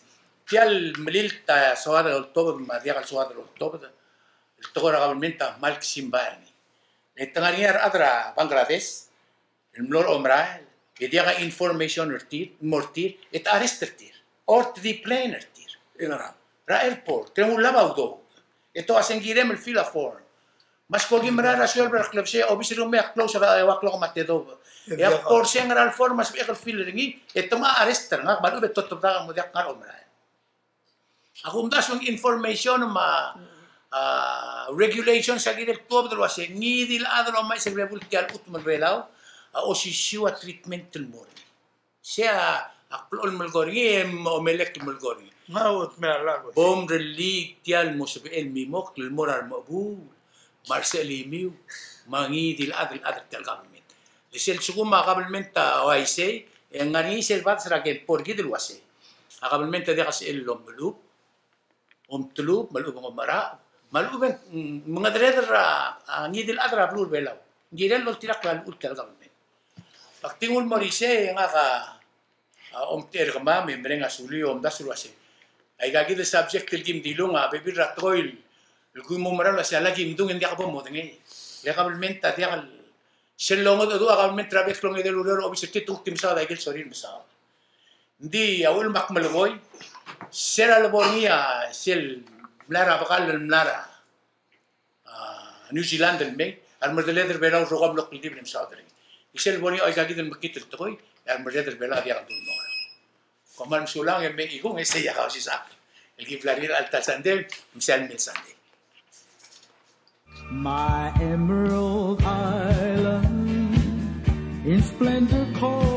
tia el melilt a soad el oltobed me a diak el soad el oltobed, el tekoi er a government a kmal ksimbai er ngii. Le te ngar er ngii a rechad er a Bangladesh el mlo er a omerael, e diak a information er tir, mo er tir, e te arrest er tir, or te deplane er tir. E ngerang? Er a airport, te nguu el llach a udoud. E te uasei ng kirem el fill a form. Me a skoki merael er a sueleb er a klebesei, obis er ngii a close er a eua el klok me a tedobech. E ak ko er sei ngera el form me a sebechek el fill er ngii, e te mo arrest er ngak me a lechub e te otebedak el mo diak ngar er a omerael. A kumdasu ng information me a, a, regulations a kirel tuobed el uasei, ngii di el chad el omais er a bebul tia el chutem er a Belau a osisiu a treatment el mo er ngii. Sei a, ak blechoel melekoi er ngii, e omelek el melekoi er ngii. Ng a ot me a lak. Bo mrellii tia el mo sebechel el mimokl el mo er a remechebuul, me a resechelimiu, me a ngii di el chad el chad er tia el government. E sel lsekum a kabelment a uaisei, e ng ngar er ngii sel bades er a kempo er kid el uasei, a kabelment a diak el sebechel el omelub, omtelub, me a lechub e ng omerang, me a lechub e ng, mm, mengedereder er a, a, ngii di el chad er a beluu er a Belau. Ng kirel el oltirakl a llechul tia el kabelment. Ak di nguu el mo er isei e ngak a, a, omtechei er kemam e mereng a sulii e omdasu el uasei, aika kid el subject el kim dilung a bebil er a tekoi el kim oumerang el uasei a lak kim dung e ng diak bo modengei. Le kabelment a diak el, sel longedecheduch a kabelment er a bek el ongedei el ureor er a obis er tir, te kuk di mesaod a ikel sorir el mesaod. Ng di a uchul me ak melekoi, se er a lebo er ngii a sel mla er a bekall el mla er a, a, New Zealand el mei, a remerredeled er a Belau el rokui a mlo kldibel e mesaod er ngii. Isei el bo er ngii a oika kid el mekngit el tekoi, e a remerredeled er a Belau a diak el dul mo ngerang. Kom kmal mesulang e mei ikung e sei a Kausisechakl el ki bla er ngii er a chelecha el sandei, me sel mei el sandei. My emerald island in splendor called